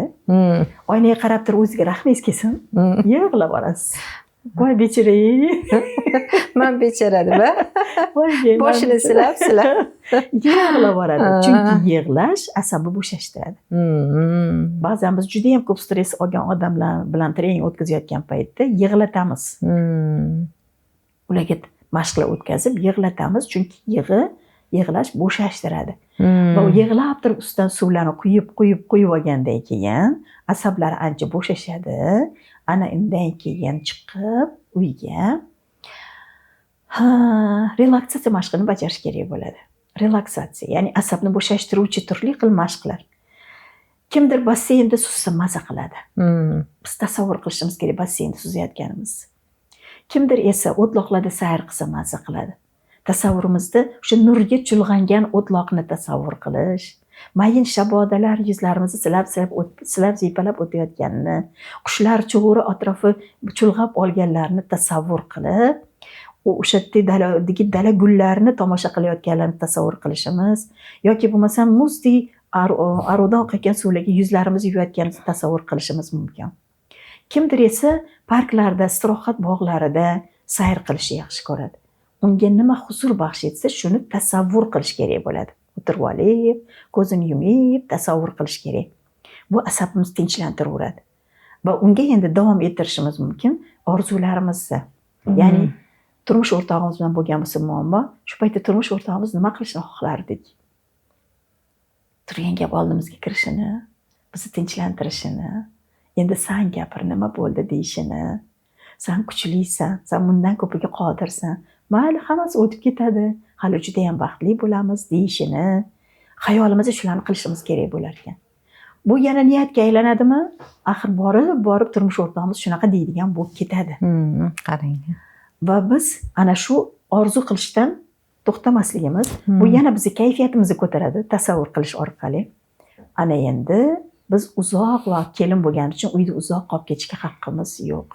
Speaker 1: Oynaga qarab turib o'zizga rahmingiz kelsin, yig'lab yuborasiz. Voy bechora.
Speaker 2: Man bechora deb, a?
Speaker 1: Voy man
Speaker 2: Boshini
Speaker 1: bechora.
Speaker 2: silab silab.
Speaker 1: Yig'lab yuboradi. Chunki yig'lash asabni bo'shashtiradi. Ba'zan biz juda ham ko'p stress olgan odamlar bilan trening o'tkazayotgan paytda yig'latamiz. Ularga mashqlar o'tkazib yig'latamiz, chunki yig'lash bo'shashtiradi. Va u yig'lab turib ustidan suvlarni quyib, quyib, quyib olgandan keyin asablari ancha bo'shashadi. Ana undan keyin chiqib uyga, ha, relaksatsiya mashqini bajarish kerak bo'ladi. Relaksatsiya, ya'ni asabni bo'shashtiruvchi turli xil mashqlar. Kimdir basseynda suzsa maza qiladi. Biz tasavvur qilishimiz kerak basseynda suzayotganimiz. Kimdir esa o'tloqlarda sayr qilsa maza qiladi. Tasavvurimizda o'sha nurga chulg'angan o'tloqni tasavvur qilish, mayin shabodalar yuzlarimizni silab silab silab siypalab o'tayotganini, qushlar chug'uri atrofi chulg'ab olganlarini tasavvur qilib, u o'sha yerda daladagi dala gullarini tomosha qilayotganlarni tasavvur qilishimiz yoki bo'lmasam muzdek ariqdan oqayotgan suvlarga yuzlarimizni yuvayotganimizni tasavvur qilishimiz mumkin. Kimdir esa parklarda, istirohat bog'larida sayr qilishni yaxshi ko'radi. Unga nima huzur baxsh etsa, shuni tasavvur qilish kerak bo'ladi. O'tirib olib, ko'zini yumib tasavvur qilish kerak. Bu asabimizni tinchlantiraveradi. Va unga endi davom ettirishimiz mumkin orzularimizni. Ya'ni turmush o'rtog'imiz bilan bo'lgan bo'lsa muammo, shu paytda turmush o'rtog'imiz nima qilishni xohlardik? Turgan gap oldimizga kirishini, bizni tinchlantirishini, endi san gapir, nima bo'ldi deyishini, san kuchlisan, san bundan ko'piga qodirsan, mayli hammasi o'tib ketadi, hali judayam baxtli bo'lamiz deyishini, xayolimizda shularni qilishimiz kerak bo'lar ekan. Bu yana niyatga aylanadimi? Axir borib, borib turmush o'rtog'imiz shunaqa deydigan bo'lib ketadi.
Speaker 2: Qarang.
Speaker 1: Va biz ana shu orzu qilishdan to'xtamasligimiz, bu yana bizni kayfiyatimizni ko'taradi tasavvur qilish orqali. Ana endi biz uzoq vaqt kelin bo'lgani uchun uyda uzoq qolib ketishga haqqimiz yo'q.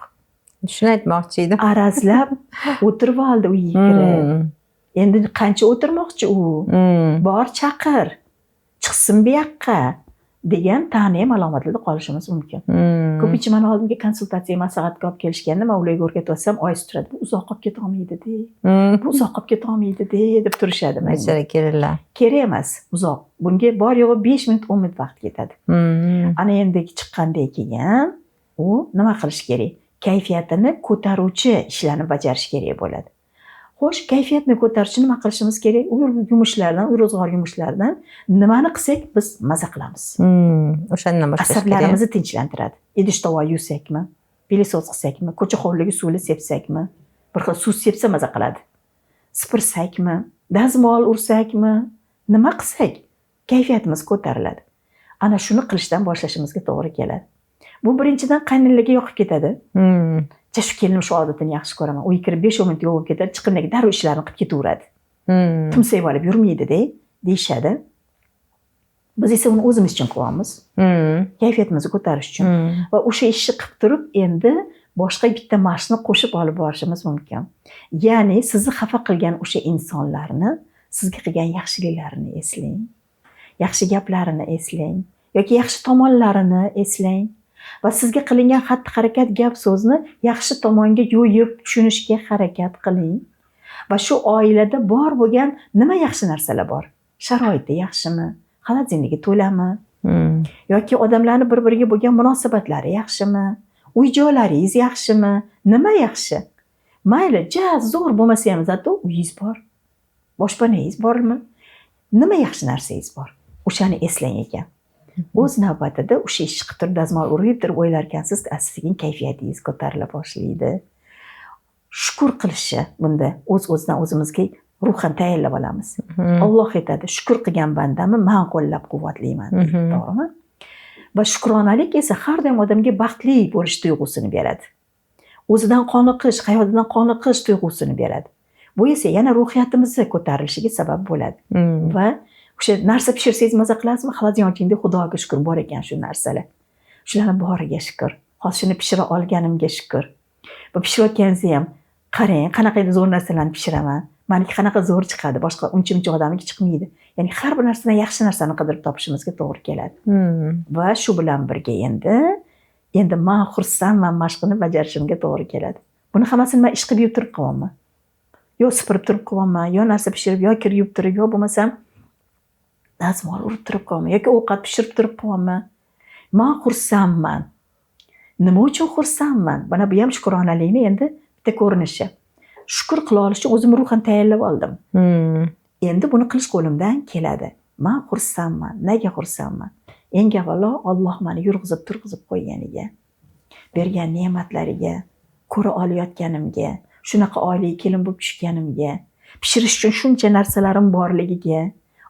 Speaker 2: Shuni aytmoqchi edim.
Speaker 1: Arazlab o'tirib oldi uyga kirib. Endi qancha o'tirmoqchi u? Bor chaqir, chiqsin bu yoqqa degan ta'na ham alomatlarda qolishimiz mumkin. Ko'pincha mani oldimga konsultatsiya, maslahatga olib kelishganda man ularga o'rgatyapsam, oyisi turadi, bu uzoq qolib ketolmaydi de, bu uzoq qolib ketolmaydi de deb turishadi menga.
Speaker 2: Bechora kelinlar.
Speaker 1: Kerak emas uzoq. Bunga bor yo'g'i 5 minut, 10 minut vaqt ketadi. Ana endi chiqqandan keyin u nima qilish kerak? Kayfiyatini ko'taruvchi ishlarni bajarish kerak bo'ladi. Xo'sh, kayfiyatni ko'tarish uchun nima qilishimiz kerak? Uy yumushlardan, uy ro'zg'or yumushlardan nimani qilsak biz maza qilamiz.
Speaker 2: O'shandan boshlash kerak.
Speaker 1: Asablarimizni tinchlantiradi. Idish tovoq yuvsakmi, пылесос qilsakmi, ko'cha hovliga suvni sepsakmi, bir xil suv sepsa maza qiladi. Sipirsakmi, dazmol ursakmi, nima qilsak kayfiyatimiz ko'tariladi. Ana shuni qilishdan boshlashimizga to'g'ri keladi. Bu birinchidan qaynonalarga yoqib ketadi. Shu kelinim shu odatini yaxshi ko'raman. Uyga kirib 5-10 minut yo'q bo'lib ketadi, chiqqandan keyin darrov ishlarini qilib ketaveradi. Tumsayib olib yurmaydi-da, deyishadi. Biz esa uni o'zimiz uchun qilyapmiz. Kayfiyatimizni ko'tarish uchun. Va o'sha ishni qilib turib endi boshqa bitta mashqni qo'shib olib borishimiz mumkin. Ya'ni sizni xafa qilgan o'sha insonlarni Sizga qilgan yaxshiliklarini eslang, yaxshi gaplarini eslang yoki yaxshi tomonlarini eslang va sizga qilingan xatti-harakat, gap so'zni yaxshi tomonga yo'yib tushunishga harakat qiling. Va shu oilada bor bo'lgan nima yaxshi narsalar bor? Sharoiti yaxshimi? Холодильник i to'lami? Yoki odamlarni bir-biriga bo'lgan munosabatlari yaxshimi? Uy joylaringiz yaxshimi? Nima yaxshi? Mayli, ja zo'r bo'lmasa ham, зато uyingiz bor. Boshpanangiz bormi? Nima yaxshi narsangiz bor? O'shani eslang ekan. O'z navbatida o'sha ishni qilib turib, dazmol urib turib o'ylar ekansiz, sekin kayfiyatingiz ko'tarila boshlaydi. Shukur qilishi bunda o'z-o'zidan o'zimizga ruhan tayinlab olamiz. Alloh aytadi, shukur qilgan bandamni man qo'llab-quvvatlayman deydi, to'g'rimi? Va shukronalik esa har doim odamga baxtli bo'lish tuyg'usini beradi. O'zidan qoniqish, hayotidan qoniqish tuyg'usini beradi. Bu esa yana ruhiyatimizni ko'tarilishiga sabab bo'ladi. Va o'sha narsa pishirsangiz maza qilasizmi? Холодильник ochingda Xudoga shukur bor ekan shu narsalar. Shularni boriga shukur. Hozir shuni pishira olganimga shukur. Va pishirayotganingizda ham qarang, qanaqa zo'r narsalarni pishiraman. Maniki qanaqa zo'r chiqadi, boshqa uncha-muncha odamniki chiqmaydi. Ya'ni har bir narsadan yaxshi narsani qidirib topishimizga to'g'ri keladi. Va shu bilan birga endi man xursandman mashqini bajarishimga to'g'ri keladi. Buni hammasini man ish qilib yurib turib qilyapman. Yo supurib turib qilyapman, yo narsa pishirib, yo kir yuvib turib, yo bo'lmasam dazmol urib turib qilyapman, yoki ovqat pishirib turib qilyapman. Man xursandman. Nima uchun xursandman? Mana bu ham shukronalikni endi bitta ko'rinishi. Shukur qila olish uchun o'zimni ruhan tayyorlab oldim. Endi buni qilish qo'limdan keladi. Man xursandman. Nega xursandman? Eng avvalo Alloh meni yurg'izib turg'izib qo'yganiga, bergan ne'matlariga, ko'ra olayotganimga, shunaqa oilaga kelin bo'lib tushganimga, pishirish uchun shuncha narsalarim borligiga,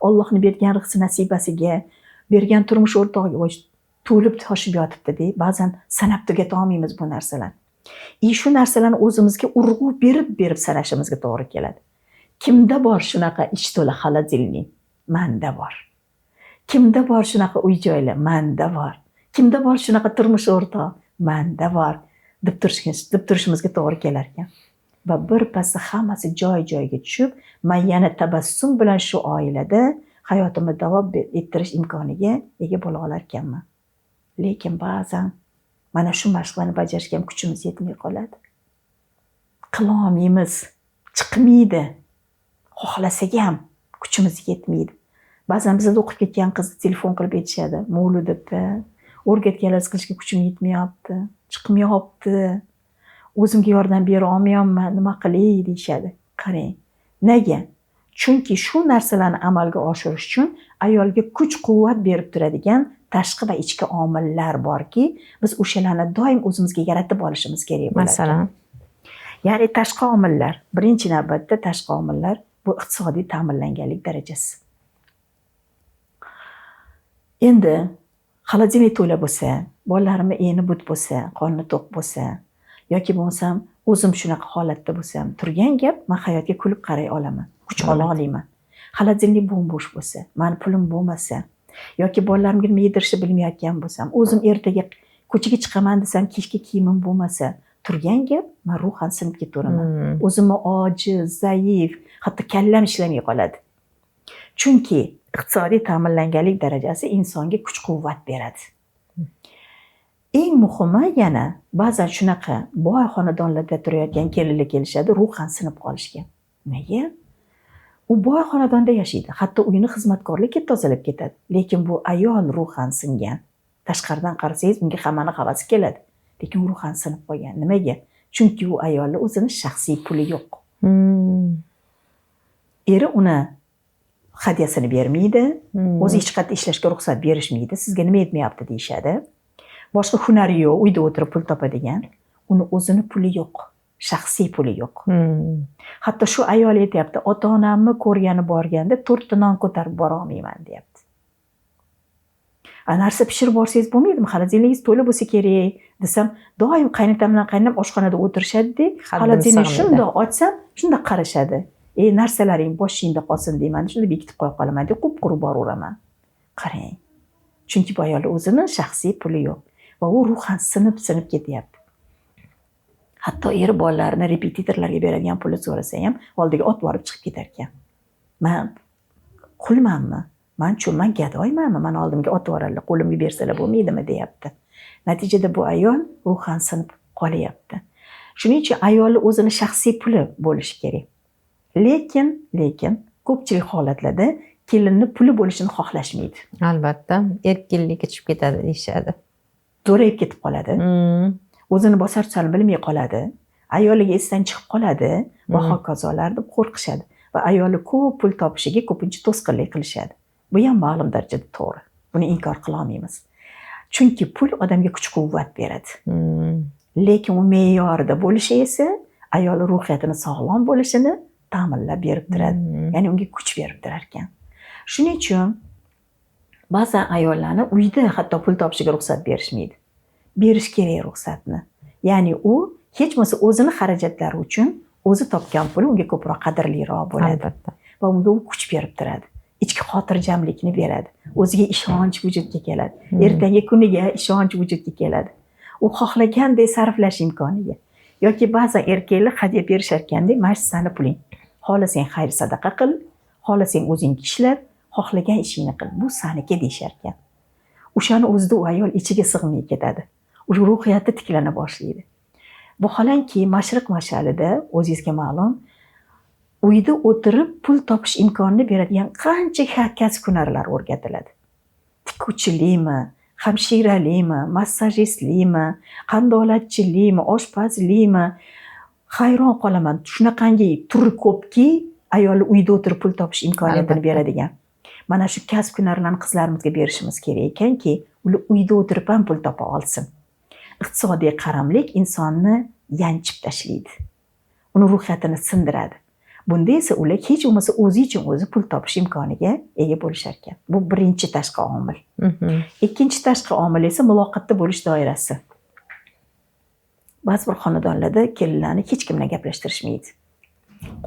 Speaker 1: Allohni bergan rizqi nasibasiga, bergan turmush o'rtog'iga voy to'lib toshib yotibdi-da. Ba'zan sanab tugata olmaymiz bu narsalarni. И shu narsalarni o'zimizga urg'u berib berib sanashimizga to'g'ri keladi. Kimda bor shunaqa ich to'la холодильник? Manda bor. Kimda bor shunaqa uy joylar? Manda bor. Kimda bor shunaqa turmush o'rtoq? Manda bor. Deb turishimizga to'g'ri kelar ekan. Va bir pasda hammasi joy-joyiga tushib, man yana tabassum bilan shu oilada hayotimni davom ettirish imkoniga ega bo'la olar ekanman. Lekin ba'zan mana shu mashqlarni bajarishga ham kuchimiz yetmay qoladi. Qilolmaymiz, chiqmaydi. Xohlasak ham kuchimiz yetmaydi. Ba'zan bizada o'qib ketgan qizni telefon qilib aytishadi. Mavlud opa, o'rgatganlaringiz qilishga kuchim yetmayapti, chiqmayapti. O'zimga yordam bera olmayapman, nima qilay deyishadi. Qarang, nega? Chunki shu narsalarni amalga oshirish uchun ayolga kuch-quvvat berib turadigan tashqi va ichki omillar borki, biz o'shalarni doim o'zimizga yaratib olishimiz kerak bo'ladi.
Speaker 2: Masalan?
Speaker 1: Ya'ni tashqi omillar, birinchi navbatda tashqi omillar bu iqtisodiy ta'minlanganlik darajasi. Endi холодильник to'la bo'lsa, bolalarimni eni but bo'lsa, qorni to'q bo'lsa, yoki bo'lmasam o'zim shunaqa holatda bo'lsam, turgan gap, man hayotga kulib qaray olaman, kuch ola olaman. Холодильник bo'm-bo'sh bo'lsa, mani pulim bo'lmasa, yoki bolalarimga nima yedirishni bilmayotgan bo'lsam, o'zim ertaga ko'chaga chiqaman desam, kechki kiyimim bo'lmasa, turgan gap, man ruhan sinib ketaveraman. O'zimni ojiz, zaif, hatto kallam ishlamay qoladi. Chunki iqtisodiy ta'minlanganlik darajasi insonga kuch-quvvat beradi. Eng muhimi yana ba'zan shunaqa boy xonadonlarda turayotgan kelinlar kelishadi, ruhan sinib qolishgan. Nega? U boy xonadonda yashaydi, hatto uyini xizmatkorlar kelib tozalab ketadi. Lekin bu ayol ruhan singan. Tashqaridan qarasangiz unga hammani havasi keladi. Lekin u ruhan sinib qolgan. Nimaga? Chunki u ayolni o'zini shaxsiy puli yo'q. Eri uni hadyasini bermaydi, o'zi hech qayerda ishlashga ruxsat berishmaydi. Sizga nima yetmayapti deyishadi. Boshqa hunari yo'q, uyda o'tirib pul topadigan. Uni o'zini puli yo'q, shaxsiy puli yo'q. Hatto shu ayol aytyapti, ota-onamni ko'rgani borganda 4 ta non ko'tarib bora olmayman deyapti. A narsa pishirib borsangiz bo'lmaydimi? Холодильник ingiz to'la bo'lsa kerak desam, doim qaynotam bilan qaynonam oshxonada o'tirishadi-da,
Speaker 2: Haddim
Speaker 1: холодильник
Speaker 2: sig'maydi.
Speaker 1: Shundoq ochsam, shundoq qarashadi. Ey, narsalaring boshingda qolsin deyman, shunda bekitib qo'yib qolaman deb qup-quruq boraveraman. Qarang. Chunki bu ayolni o'zini shaxsiy puli yo'q va u ruhan sinib-sinib ketyapti. Hatto eri bolalarini repetitorlarga beradigan pulni so'rasa ham oldiga ot borib chiqib ketar ekan. Man qulmanmi? Man chunman gadoymanmi? Mani oldimga otib yuboradilar, qo'limga bersalar bo'lmaydimi deyapti. Natijada bu ayol ruhan sinib qolyapti. Shuning uchun ayolni o'zini shaxsiy puli bo'lishi kerak. Lekin ko'pchilik holatlarda kelinni puli bo'lishini xohlashmaydi.
Speaker 2: Albatta, erkinlikka tushib ketadi deyishadi.
Speaker 1: Zo'rayib ketib qoladi. O'zini bosar tusarini bilmay qoladi. Ayoliga esdan chiqib qoladi va hokazolar deb qo'rqishadi va ayoli ko'p pul topishiga ko'pincha to'sqinlik qilishadi. Bu ham ma'lum darajada to'g'ri. Buni inkor qila olmaymiz. Chunki pul odamga kuch-quvvat beradi. Lekin u me'yorida bo'lishi esa ayol ruhiyatini sog'lom bo'lishini ta'minlab berib turadi. Ya'ni unga kuch berib turar ekan. Shuning uchun ba'zan ayollarni uyda hatto pul topishiga ruxsat berishmaydi. Berish kerak ruxsatni. Ya'ni u hech bo'lmasa o'zini xarajatlari uchun o'zi topgan puli unga ko'proq qadrliroq bo'ladi.
Speaker 2: Albatta.
Speaker 1: Va unga u kuch berib turadi. Ichki xotirjamlikni beradi. O'ziga ishonch vujudga keladi. Ertangi kuniga ishonch vujudga keladi. U xohlagandek sarflash imkoniga. Yoki ba'zan erkaklar hadya berishar ekanda, mana shu sani puling. Xohlasang xayr sadaqa qil, xohlasang o'zing ishlat, xohlagan ishingni qil. Bu saniki deyishar ekan. O'shani o'zida u ayol ichiga sig'may ketadi. O'sha ruhiyati tiklana boshlaydi. Vaholanki mashriq mashalida o'zingizga ma'lum, uyda o'tirib pul topish imkonini beradigan qancha kasb hunarlar o'rgatiladi. Tikuvchilikmi, hamshiralikmi, massajistlikmi, qandolatchilikmi, oshpazlikmi, hayron qolaman. Shunaqangi turi ko'pki, ayol uyda o'tirib pul topish imkoniyatini beradigan. Mana shu kasb hunarlarni qizlarimizga berishimiz kerak ekanki, ular uyda o'tirib ham pul topa olsin. Iqtisodiy qaramlik insonni yanchib tashlaydi. Uni ruhiyatini sindiradi. Bunda esa ular hech bo'lmasa o'zi uchun o'zi pul topish imkoniga ega bo'lishar ekan. Bu birinchi tashqi omil. Ikkinchi tashqi omil esa muloqotda bo'lish doirasi. Ba'zi bir xonadonlarda kelinlarni hech kim bilan gaplashtirishmaydi.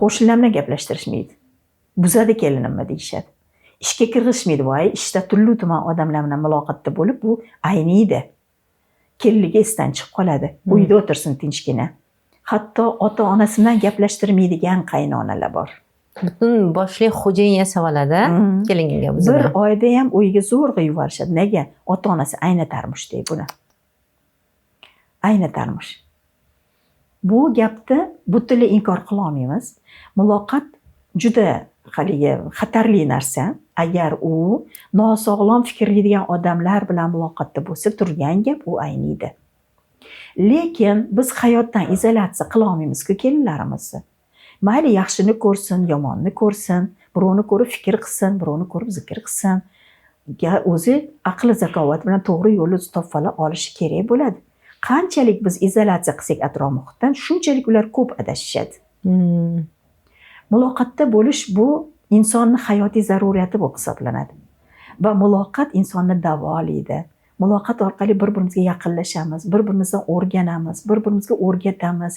Speaker 1: Qo'shnilar bilan gaplashtirishmaydi. Buzadi kelinimni deyishadi. Ishga kirgizishmaydi. Voy, ishda turli tuman odamlar bilan muloqotda bo'lib, bu ayniydi. Kelinligi esdan chiqib qoladi. Uyda o'tirsin tinchgina. Hatto ota-onasi bilan gaplashtirmaydigan qaynonalar bor.
Speaker 2: Butun boshli xo'jayin yasab oladi kelinga o'zini.
Speaker 1: Bir oyda ham uyga zo'rg'a yuborishadi. Nega? Ota-onasi aynatarmish deydi buni. Aynatarmish. Bu gapni butunlay inkor qila olmaymiz. Muloqot juda haligi xatarli narsa. Agar u nosog'lom fikrlaydigan odamlar bilan muloqotda bo'lsa, turgan gap u ayniydi. Lekin biz hayotdan izolyatsiya qila olmaymiz-ku kelinlarimizni. Mayli yaxshini ko'rsin, yomonni ko'rsin, birovni ko'rib fikr qilsin, birovni ko'rib zikr qilsin. O'zi aqli zakovat bilan to'g'ri yo'lni topib olishi kerak bo'ladi. Qanchalik biz izolyatsiya qilsak atrof muhitdan, shunchalik ular ko'p adashishadi. Muloqotda bo'lish bu insonning hayotiy zaruriyati bo'lib hisoblanadi. Va muloqot insonni davolaydi. Muloqot orqali bir-birimizga yaqinlashamiz, bir-birimizdan o'rganamiz, bir-birimizga o'rgatamiz,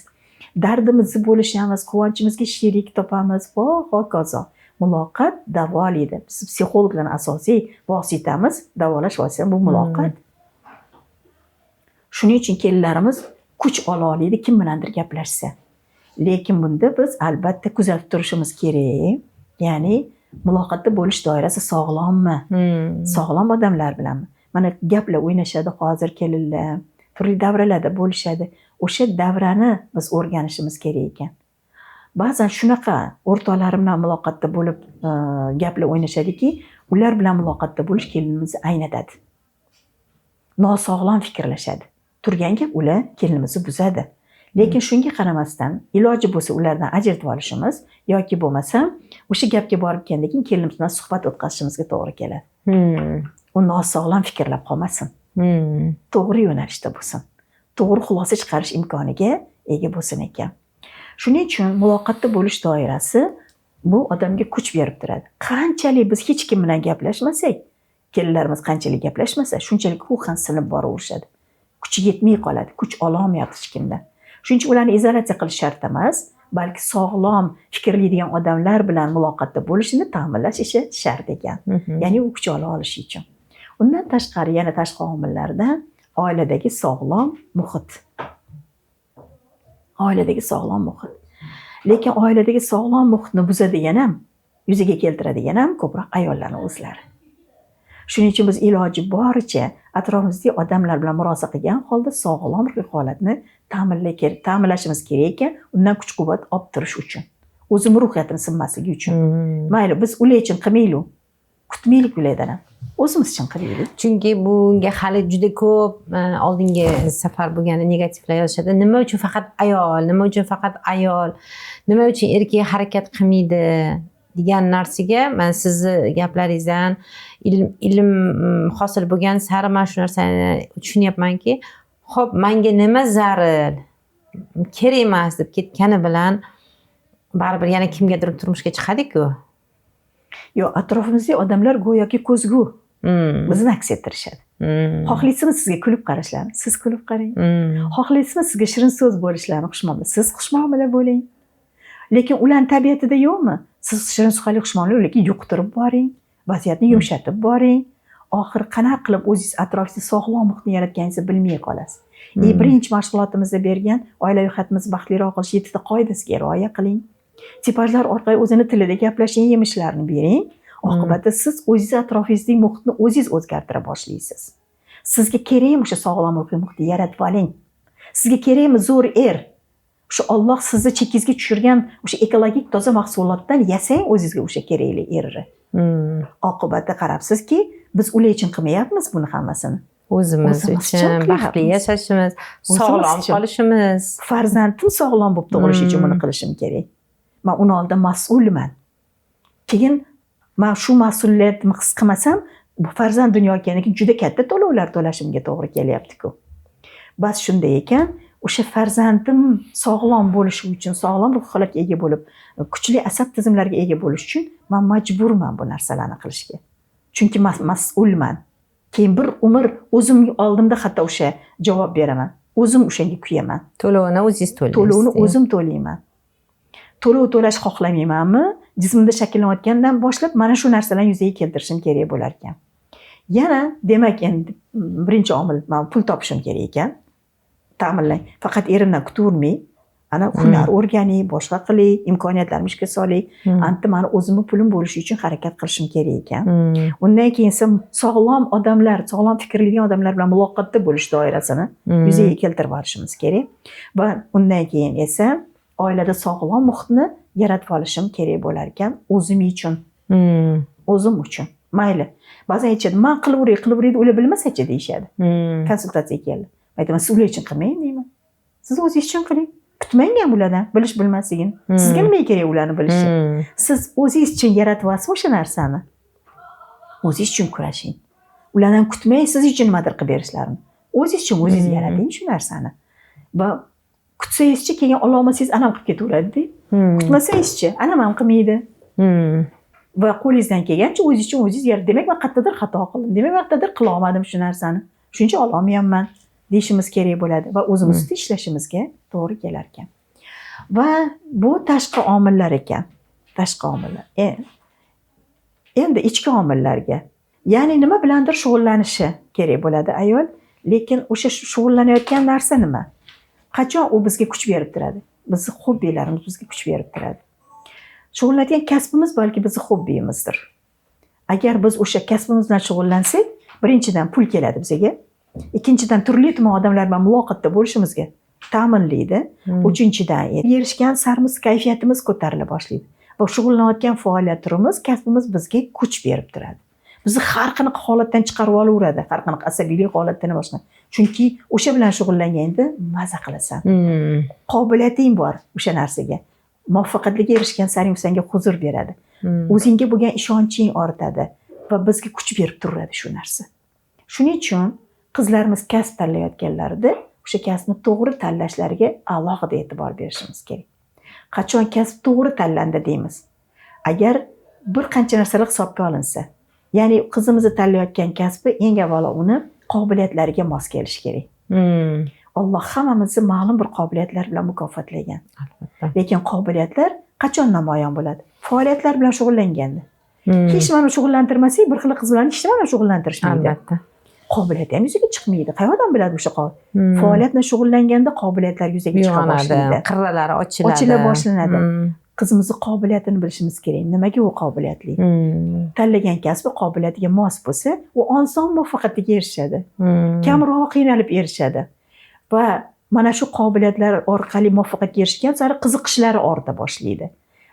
Speaker 1: dardimizni bo'lishamiz, quvonchimizga sherik topamiz va hokazo. Muloqot davolaydi. Biz psixologlarning asosiy vositamiz, davolash vositamiz bu muloqot. Shuning uchun kelinlarimiz kuch ola oladi kim bilandir gaplashsa. Lekin bunda biz albatta kuzatib turishimiz kerak. Ya'ni muloqotda bo'lish doirasi sog'lommi? Sog'lom odamlar bilanmi? Mana gaplar o'ynashadi hozir kelinlar, turli davralarda bo'lishadi. O'sha davrani biz o'rganishimiz kerak ekan. Ba'zan shunaqa o'rtoqlarim bilan muloqotda bo'lib, gaplar o'ynashadiki, ular bilan muloqotda bo'lish kelinimizni aynatadi. Nosog'lom fikrlashadi. Turgan gap ular kelinimizni buzadi. Lekin shunga qaramasdan iloji bo'lsa ulardan ajratib olishimiz yoki bo'lmasa o'sha gapga borib kelgandan keyin kelinimiz bilan suhbat o'tkazishimizga to'g'ri keladi. U nosog'lom fikrlab qolmasin. To'g'ri yo'nalishda bo'lsin. To'g'ri xulosa chiqarish imkoniga ega bo'lsin ekan. Shuning uchun muloqotda bo'lish doirasi bu odamga kuch berib turadi. Qanchalik biz hech kim bilan gaplashmasak, kelinlarimiz qanchalik gaplashmasa, shunchalik ruhan sinib boraverishadi. Kuchi yetmay qoladi, kuch ololmayapti hech kimdan. Shuning uchun ularni izolyatsiya qilish shart emas, balki sog'lom fikrlaydigan odamlar bilan muloqotda bo'lishini ta'minlash ishi shart ekan. Ya'ni u kuch ola olishi uchun. Undan tashqari yana tashqi omillardan oiladagi sog'lom muhit. Oiladagi sog'lom muhit. Lekin oiladagi sog'lom muhitni buzadigan ham Yuzaga keltiradigan ham ko'proq ayollarni o'zlari. Shuning uchun biz iloji boricha atrofimizdagi odamlar bilan murosa qilgan holda sog'lom ruhiy holatni ta'minlashimiz kerak ekan, undan kuch-quvvat olib turish uchun. O'zimni ruhiyatim sinmasligi uchun. Mayli, biz ular uchun qilmaylik. Kutmaylik ulardan ham. O'zimiz uchun qilaylik.
Speaker 2: Chunki bunga hali juda ko'p oldingi safar bo'lganda negativlar yozishadi. Nima uchun faqat ayol, nima uchun faqat ayol, nima uchun erkak harakat qilmaydi degan narsaga man sizni gaplaringizdan ilm hosil bo'lgan sari man shu narsani tushunyapmanki, ho'p, manga nima zarur, kerak emas deb ketgani bilan baribir yana kimgadir turmushga chiqadiku.
Speaker 1: Yo'q, atrofimizdagi odamlar go'yoki ko'zgu bizni aks ettirishadi. Xohlaysizmi sizga kulib qarashlarini? Siz kulib qarang. Xohlaysizmi sizga shirin so'z bo'lishlarini, xushmuomala? Siz xushmuomala bo'ling. Lekin ularning tabiatida yo'qmi? Siz shirin suxanli xushmuomala, lekin yuqtirib boring, vaziyatni yumshatib boring. Oxiri qanaqa qilib o'zingiz atrofingizda sog'lom muhitni yaratganingizni bilmay qolasiz. Birinchi mashg'ulotimizda bergan oilaviy hayotimizni baxtliroq qilish 7 ta qoidasiga rioya qiling. Tipajlar orqali o'zini tilida gaplashing, yemishlarni bering. Oqibatda siz o'zingiz atrofingizdagi muhitni o'zingiz o'zgartira boshlaysiz. Sizga kerakmi o'sha sog'lom ruhiy muhitni yaratib oling. Sizga kerakmi zo'r er? O'sha Alloh sizni chekingizga tushirgan o'sha ekologik toza mahsulotdan yasang o'zingizga o'sha kerakli erni. Oqibatda qarabsizki, biz ular uchun qilmayapmiz buni hammasini.
Speaker 2: O'zimiz
Speaker 1: O'zimiz
Speaker 2: uchun
Speaker 1: uchun
Speaker 2: baxtli
Speaker 1: qilyapmiz.
Speaker 2: yashashimiz,
Speaker 1: O'zimiz
Speaker 2: sog'lom
Speaker 1: uchun.
Speaker 2: qolishimiz.
Speaker 1: Farzandim sog'lom bo'lib tug'ilishi uchun buni qilishim kerak. Man uni oldida mas'ulman. Keyin man shu mas'uliyatni his qilmasam, bu farzand dunyoga kelgandan keyin juda katta to'lovlar to'lashimga to'g'ri kelyapti-ku. Bas shunday ekan, o'sha farzandim sog'lom bo'lishi uchun, sog'lom ruhiy holatga ega bo'lib, kuchli asab tizimlariga ega bo'lish uchun man majburman bu narsalarni qilishga. Chunki mas'ulman. Keyin bir umr o'zim oldimda hatto o'sha javob beraman. O'zim o'shanga kuyaman.
Speaker 2: To'lovini o'zingiz to'laysiz.
Speaker 1: To'lovini o'zim to'layman. To'lov to'lash xohlamaymanmi? Jismimda shakllanayotgandan boshlab mana shu narsalarni yuzaga keltirishim kerak bo'lar ekan. Yana demak endi birinchi omil man pul topishim kerak ekan. Ta'minlang. Faqat erimdan kutavermay, ana hunar o'rganing, boshqa qiling, imkoniyatlarimni ishga soling. Anta mani o'zimni pulim bo'lishi uchun harakat qilishim kerak ekan. Undan keyin esa sog'lom odamlar, sog'lom fikrlaydigan odamlar bilan muloqotda bo'lish doirasini yuzaga keltirib olishimiz kerak. Va undan keyin esa oilada sog'lom muhitni yaratib olishim kerak bo'lar ekan o'zim uchun. O'zim uchun. Mayli. Ba'zan aytishadi, man qilaveray, qilaveray deb ular bilmasachi deyishadi. Konsultatsiyaga keldi. Aytaman, siz ular uchun qilmang deyman. Siz o'zingiz uchun qiling. Kutmang ham ulardan bilish bilmasligini. Sizga nima kerak ularni bilishi? Siz o'zingiz uchun yaratyapsiz o'sha narsani. O'zingiz uchun kurashing. Ulardan kutmang siz uchun nimadir qilib berishlarini. O'zingiz uchun o'zingiz yarating shu narsani. Va kutsangizchi keyin ololmasangiz anam qilib ketaveradi-da. Kutmasangizchi anam ham qilmaydi. Va qo'lingizdan kelgancha o'zingiz uchun o'zingiz yarat. Demak, man qayerdadir xato qildim. Demak, man qayerdadir qila olmadim shu narsani. Shuning uchun ololmayapman deyishimiz kerak bo'ladi va o'zimiz ustida ishlashimizga to'g'ri kelar ekan. Va bu tashqi omillar ekan. Tashqi omillar. Endi ichki omillarga. Ya'ni nima bilandir shug'ullanishi kerak bo'ladi ayol, lekin o'sha shug'ullanayotgan narsa nima? Qachon u bizga kuch berib turadi? Bizni hobbilarimiz bizga kuch berib turadi. Shug'ullanadigan kasbimiz balki bizni hobbimizdir. Agar biz o'sha kasbimiz bilan shug'ullansak, birinchidan pul keladi bizga. Ikkinchidan turli tuman odamlar bilan muloqotda bo'lishimizga ta'minlaydi. Uchinchidan erishgan sarimiz kayfiyatimiz ko'tarila boshlaydi. Va shug'ullanayotgan faoliyat turimiz, kasbimiz bizga kuch berib turadi. Bizni har qanaqa holatdan chiqarib olaveradi, har qanaqa asabiylik holatdan boshqa. Chunki o'sha bilan shug'ullanganda maza qilasan. Qobiliyating bor o'sha narsaga. Muvaffaqiyatga erishgan saring senga huzur beradi. O'zingga bo'lgan ishonching ortadi va bizga kuch berib turadi shu narsa. Shuning uchun qizlarimiz kasb tanlayotganlarida o'sha kasbni to'g'ri tanlashlariga alohida e'tibor berishimiz kerak. Qachon kasb to'g'ri tanlandi deymiz? Agar bir qancha narsalar hisobga olinsa, ya'ni qizimizni tanlayotgan kasbi eng avvalo uni qobiliyatlariga mos kelishi kerak. Alloh hammamizni ma'lum bir qobiliyatlar bilan mukofotlagan. Lekin qobiliyatlar qachon namoyon bo'ladi? Faoliyatlar bilan shug'ullanganda. Hech nimani shug'ullantirmasak, bir xil qiz bilan hech nimani shug'ullantirishmaydi. Qobiliyat ham yuzaga chiqmaydi. Qayerdan biladi o'sha faoliyat bilan shug'ullanganda qobiliyatlar yuzaga chiqa
Speaker 2: Uyg'onadi,
Speaker 1: boshlaydi.
Speaker 2: qirralari ochiladi.
Speaker 1: Ochila boshlanadi. Qizimizni qobiliyatini bilishimiz kerak. Nimaga u qobiliyatli? Tanlagan kasbi qobiliyatiga mos bo'lsa, u oson muvaffaqiyatga erishadi. Kamroq qiynalib erishadi. Va mana shu qobiliyatlar orqali muvaffaqiyatga erishgan sari qiziqishlari orta boshlaydi.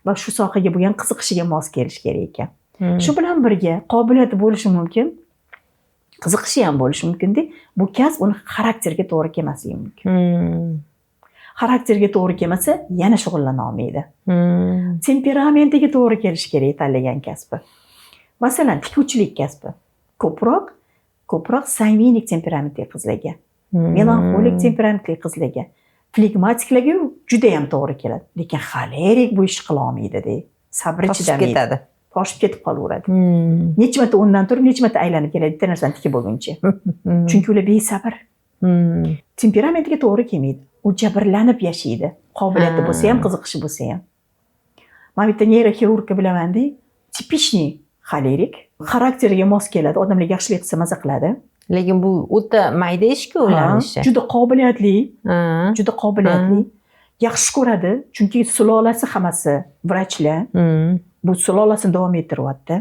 Speaker 1: Va shu sohaga bo'lgan qiziqishiga mos kelishi kerak ekan. Shu bilan birga qobiliyati bo'lishi mumkin, qiziqishi ham bo'lishi mumkinda, bu kasb uni xarakteriga to'g'ri kelmasligi mumkin. Xarakteriga to'g'ri kelmasa, yana shug'ullana olmaydi. Temperamentiga to'g'ri kelishi kerak tanlagan kasbi. Masalan, tikuvchilik kasbi ko'proq sangvinik temperamentli qizlarga, melanxolik temperamentli qizlarga, flegmatiklarga juda ham to'g'ri keladi. Lekin xolerik bu ishni qila olmaydi-da. Sabri
Speaker 2: Toshib
Speaker 1: chidamaydi.
Speaker 2: ketadi.
Speaker 1: Toshib ketib qolaveradi. Necha marta o'rnidan turib, necha marta aylanib keladi bitta narsani tikib bo'lguncha. Chunki ular besabr. Temperamentiga to'g'ri kelmaydi. U jabrlanib yashaydi. Qobiliyati bo'lsa ham, qiziqishi bo'lsa ham. Man bitta neyroxirurgni bilamanda, типичный xolerik, xarakteriga mos keladi, odamlarga yaxshilik qilsa maza qiladi.
Speaker 2: Lekin bu o'ta mayda ishku ularni ishi.
Speaker 1: Juda qobiliyatli, juda qobiliyatli. Yaxshi ko'radi, chunki sulolasi hammasi vrachlar. Bu sulolasini davom ettiryapti.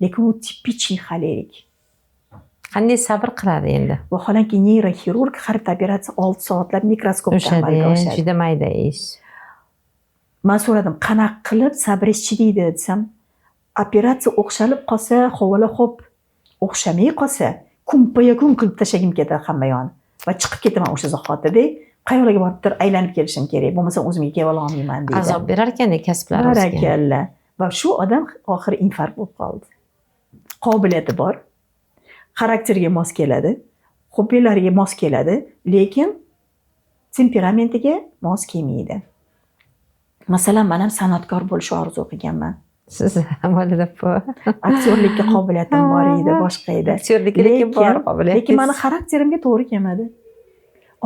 Speaker 1: Lekin u типичный xolerik.
Speaker 2: Qanday sabr qiladi endi?
Speaker 1: Vaholanki neyroxirurg har bitta operatsiya 6 soatlab mikroskopda
Speaker 2: O'shada
Speaker 1: amalga oshadi.
Speaker 2: juda mayda ish.
Speaker 1: Man so'radim, qanaqa qilib sabringiz chidaydi desam, operatsiya o'xshalib qolsa, hovala xo'p, o'xshamay qolsa, kun-payakun qilib tashlagim ketadi hamma yoqni. Va chiqib ketaman o'sha zahotida, qayoqlarga borib turib aylanib kelishim kerak, bo'lmasam o'zimga kelib ololmayman deydi.
Speaker 2: Azob berar ekanda kasblar o'ziga.
Speaker 1: Barakalla. Va shu odam oxiri infarkt bo'lib qoldi. Qobiliyati bor, xarakteriga mos keladi, hobbilariga mos keladi, lekin temperamentiga mos kelmaydi. Masalan, man ham san'atkor bo'lishni orzu qilganman.
Speaker 2: Siz amalda bu.
Speaker 1: Aktyorlikka qobiliyatim bor edi, boshqa edi.
Speaker 2: Aktyorlikka lekin bor qobiliyatingiz.
Speaker 1: Lekin mani xarakterimga to'g'ri kelmadi.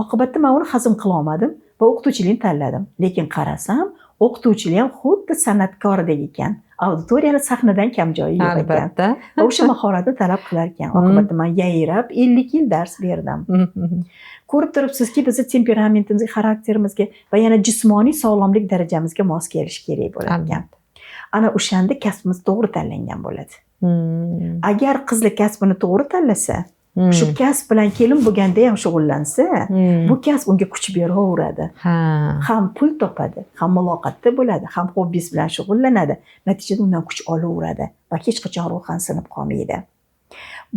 Speaker 1: Oqibatda man uni hazm qila olmadim va o'qituvchilikni tanladim. Lekin qarasam, o'qituvchilik ham xuddi san'atkordek ekan. Auditoriyani sahnadan kam joyi yo'q ekan.
Speaker 2: Albatta.
Speaker 1: Va o'sha mahoratni talab qilar ekan. Oqibatda man yayrab 50 yil dars berdim. Ko'rib turibsizki, bizni temperamentimizga, xarakterimizga va yana jismoniy sog'lomlik darajamizga mos kelishi kerak bo'lar ekan. Ana o'shanda kasbimiz to'g'ri tanlangan bo'ladi. Agar qizlar kasbini to'g'ri tanlasa, shu kasb bilan kelin bo'lganda ham shug'ullansa, bu kasb unga kuch beraveradi. Ham pul topadi, ham muloqotda bo'ladi, ham hobbis bilan shug'ullanadi. Natijada undan kuch olaveradi va hech qachon ruhan sinib qolmaydi.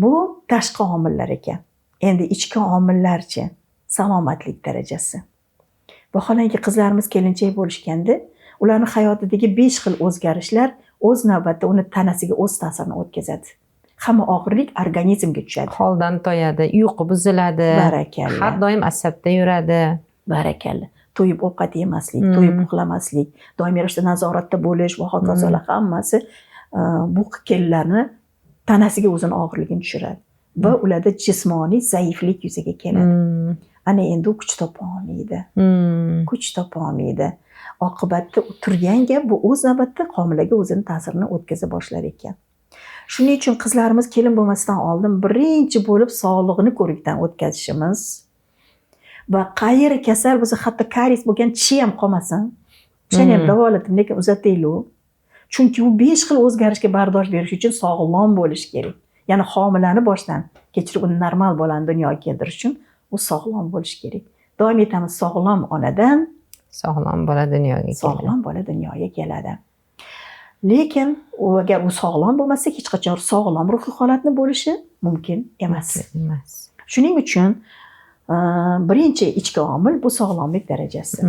Speaker 1: Bu tashqi omillar ekan. Endi ichki omillarchi? Salomatlik darajasi. Vaholanki qizlarimiz kelinchak bo'lishganda, ularning hayotidagi 5 xil o'zgarishlar o'z navbatida uni tanasiga o'z ta'sirini o'tkazadi. Hamma og'irlik organizmga tushadi.
Speaker 2: Holdan toyadi, uyqu buziladi.
Speaker 1: Barakalla.
Speaker 2: Har doim asabda yuradi.
Speaker 1: Barakalla. To'yib ovqat yemaslik, to'yib uxlamaslik, doimiy ravishda nazoratda bo'lish va hokazolar hammasi bu kelinlarni tanasiga o'zini og'irligini tushiradi va ularda jismoniy zaiflik yuzaga keladi. Ana endi u kuch topa olmaydi. Kuch topa olmaydi. Oqibatda u turgan gap bu o'z navbatida homilaga o'zini ta'sirini o'tkaza boshlar ekan. Shuning uchun qizlarimiz kelin bo'lmasdan oldin birinchi bo'lib sog'lig'ini ko'rikdan o'tkazishimiz va qayeri kasal bo'lsa, hatto karies bo'lgan tishi ham qolmasin, o'shani ham davolatib, lekin uzataylik. Chunki u 5 xil o'zgarishga bardosh berish uchun sog'lom bo'lish kerak. Ya'ni homilani boshdan kechirib, uni normal bolani dunyoga keltirish uchun u sog'lom bo'lishi kerak. Doim aytamiz, sog'lom onadan
Speaker 2: sog'lom bola dunyoga keladi.
Speaker 1: Sog'lom bola dunyoga keladi. Lekin u agar u sog'lom bo'lmasa, hech qachon sog'lom ruhiy holatni bo'lishi mumkin emas.
Speaker 2: Mumkin emas.
Speaker 1: Shuning uchun birinchi ichki omil bu sog'lomlik darajasi.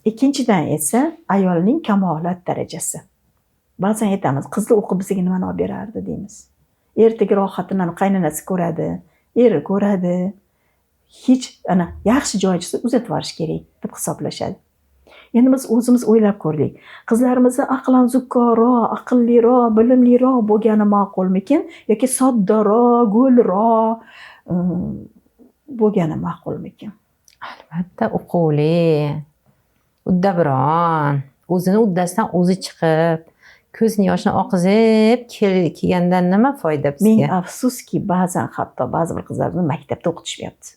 Speaker 1: Ikkinchidan esa ayolning kamolat darajasi. Ba'zan aytamiz, qizlar o'qib bizga nimani olib berardi deymiz. Ertaga rohatini qaynonasi ko'radi, eri ko'radi. Hech ana yaxshi joy chiqsa uzatib yuborish kerak deb hisoblashadi. Endi biz o'zimiz o'ylab ko'rdik. Qizlarimizni aqlan zukkoroq, aqlliroq, bilimliroq bo'lgani ma'qulmikin yoki soddaroq, go'lroq bo'lgani ma'qulmikin?
Speaker 2: Albatta o'quvli, uddaburon, o'zini uddasidan o'zi chiqib, ko'zini yoshini oqizib kelgandan nima foyda bizga?
Speaker 1: Ming afsuski, ba'zan hatto ba'zi bir qizlarimizni maktabda o'qitishmayapti.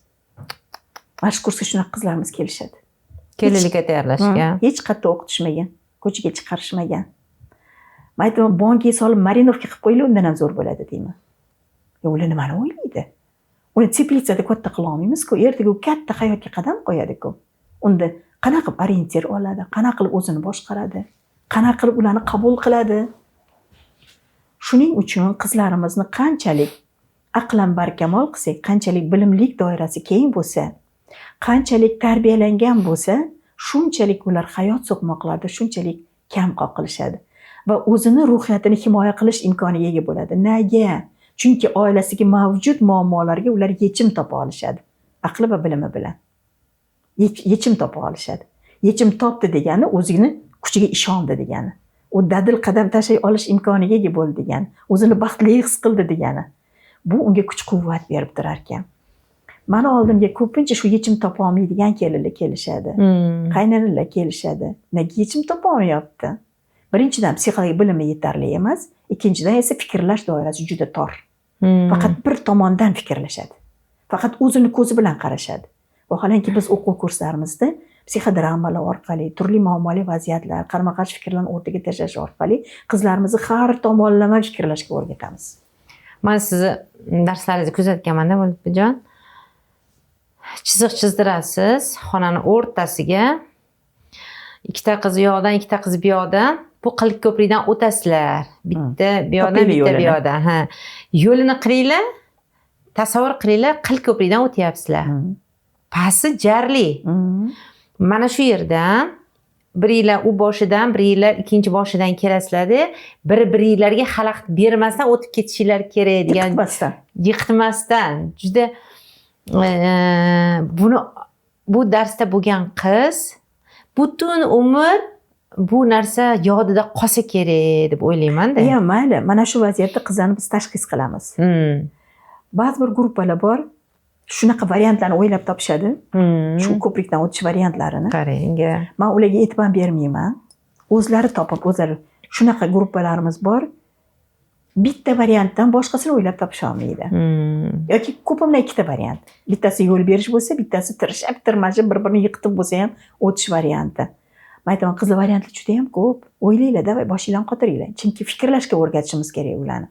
Speaker 1: Mana shu kursga shunaqa qizlarimiz kelishadi.
Speaker 2: Kelinlikka tayyorlashga.
Speaker 1: Hech qayerda o'qitishmagan. Ko'chaga chiqarishmagan. Man aytaman, bankaga solib мариновка qilib qo'yinglar, undan ham zo'r bo'ladi deyman. Ular nimani o'ylaydi? Uni teplitsada katta qila olmaymiz-ku. Ertaga u katta hayotga qadam qo'yadi-ku. Unda qanaqa qilib ориентир oladi, qanaqa qilib o'zini boshqaradi, qanaqa qilib ularni qabul qiladi? Shuning uchun qizlarimizni qanchalik aqlan barkamol qilsak, qanchalik bilimlik doirasi keng bo'lsa, qanchalik tarbiyalangan bo'lsa, shunchalik ular hayot so'qmoqlarida shunchalik kam qoqilishadi va o'zini ruhiyatini himoya qilish imkoniga ega bo'ladi. Nega? Chunki oilasidagi mavjud muammolarga ular yechim topa olishadi. Aqli va bilimi bilan. Yechim topa olishadi. Yechim topdi degani o'zini kuchiga ishondi degani. U dadil qadam tashlay olish imkoniga ega bo'ldi degani. O'zini baxtli his qildi degani. Bu unga kuch-quvvat berib turar ekan. Mani oldimga ko'pincha shu yechim topa olmaydigan kelinlar kelishadi. Qaynanalar kelishadi. Nega yechim topa olmayapti? Birinchidan psixologik bilimi yetarli emas, ikkinchidan esa fikrlash doirasi juda tor. Faqat bir tomondan fikrlashadi. Faqat o'zini ko'zi bilan qarashadi. Vaholanki biz o'quv kurslarimizda psixodramalar orqali, turli muammoli vaziyatlar, qarama-qarshi fikrlarni o'rtaga tashlash orqali qizlarimizni har tomonlama fikrlashga o'rgatamiz.
Speaker 2: Men sizni darslaringizni kuzatganman-da, Bo'libjon. Chiziq chizdirasiz xonani o'rtasiga. Ikkita qiz u yoqdan, ikkita qiz bu yoqdan. Bu qil ko'prikdan o'tasizlar. Bitta bu yoqdan, bitta bu yoqdan. Ha. Yo'lini qilinglar. Tasavvur qilinglar, qil ko'prikdan o'tyapsizlar. Pasti jarli. Mana shu yerdan biringlar u boshidan, biringlar ikkinchi boshidan kelasizlarda, bir-biringlarga xalaqit bermasdan o'tib ketishinglar kerak degan.
Speaker 1: Yiqitmasdan.
Speaker 2: Yiqitmasdan. Juda buni bu darsda bo'lgan qiz butun umr bu narsa yodida qolsa kerak deb o'ylayman-da.
Speaker 1: Ya mayli, mana shu vaziyatda qizlarni biz tashxis qilamiz. Ba'zi bir gruppalar bor, shunaqa variantlarni o'ylab topishadi. Shu ko'prikdan o'tish variantlarini.
Speaker 2: Qarang.
Speaker 1: Men ularga e'tibor bermayman. O'zlari topib, o'zlari shunaqa gruppalarimiz bor. Bitta variantdan boshqasini o'ylab topisha olmaydi. Yoki ko'pimda ikkita variant. Bittasi yo'l berish bo'lsa, bittasi tirishib, tirmashib, bir-birini yiqitib bo'lsa ham o'tish varianti. Men aytaman, qizlar variantlar juda ham ko'p. O'ylanglar, davay boshinglarni qotiringlar. Chunki fikrlashga o'rgatishimiz kerak ularni.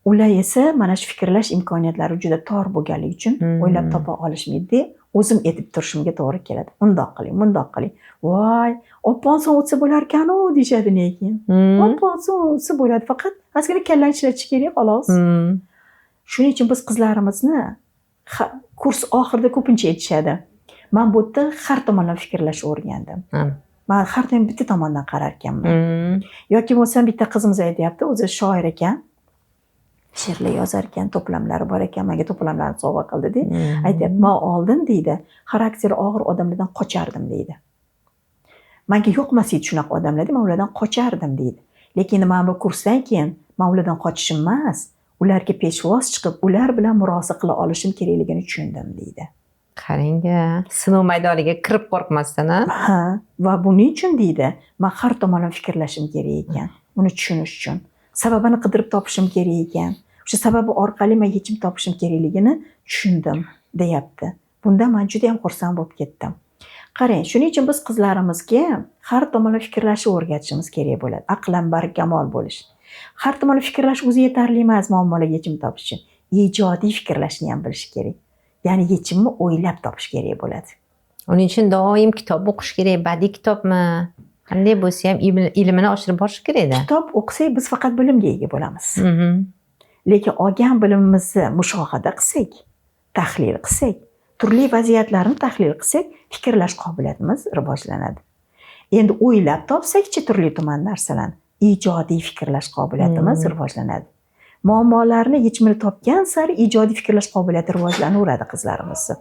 Speaker 1: Ular esa mana shu fikrlash imkoniyatlari juda tor bo'lganligi uchun o'ylab topa olishmaydi. O'zim etib turishimga to'g'ri keladi. Undoq qiling, bundoq qiling. Voy, oppa-oson o'tsa bo'larkan-u deyishadi lekin. Oppa-oson o'tsa bo'ladi, faqat ozgina kallani ishlatish kerak xolos. Shuning uchun biz qizlarimizni kurs oxirida ko'pincha aytishadi. Men bu yerda har tomonlama fikrlashni o'rgandim. Men har doim bitta tomondan qarar ekanman. Yoki bo'lmasam bitta qizimiz aytyapti, o'zi shoir ekan. She'rlar yozar ekan, to'plamlari bor ekan, menga to'plamlarni sovg'a qildi-da. Aytyapti, men oldin deydi, xarakteri og'ir odamlardan qochardim deydi. Menga yoqmas edi shunaqa odamlar, men ulardan qochardim deydi. Lekin men bu kursdan keyin men ulardan qochishim emas, ularga peshvoz chiqib, ular bilan murosa qila olishim kerakligini tushundim deydi.
Speaker 2: Qarang-a, sinov maydoniga kirib qo'rqmasdan, ha?
Speaker 1: Ha, va buning uchun deydi, men har tomonlama fikrlashim kerak ekan, uni tushunish uchun. Sababini qidirib topishim kerak ekan. O'sha sababi orqali men yechim topishim kerakligini tushundim, deyapti. Bundan men juda ham xursand bo'lib ketdim. Qarang, shuning uchun biz qizlarimizga har tomonlama fikrlashni o'rgatishimiz kerak bo'ladi. Aqlan barkamol bo'lish. Har tomonlama fikrlash o'zi yetarli emas muammolarga yechim topish uchun. Ijodiy fikrlashni ham bilish kerak. Ya'ni yechimni o'ylab topish kerak bo'ladi.
Speaker 2: Uning uchun doim kitob o'qish kerak, badiiy kitobmi? Qanday bo'lsa ham ilmini oshirib borish kerak-da.
Speaker 1: Kitob o'qisak biz faqat bilimga ega bo'lamiz. Lekin olgan bilimimizni mushohada qilsak, tahlil qilsak, turli vaziyatlarni tahlil qilsak, fikrlash qobiliyatimiz rivojlanadi. Endi o'ylab topsakchi turli tuman narsalarni, ijodiy fikrlash qobiliyatimiz rivojlanadi. Muammolarni yechimini topgan sari ijodiy fikrlash qobiliyati rivojlanaveradi qizlarimizni.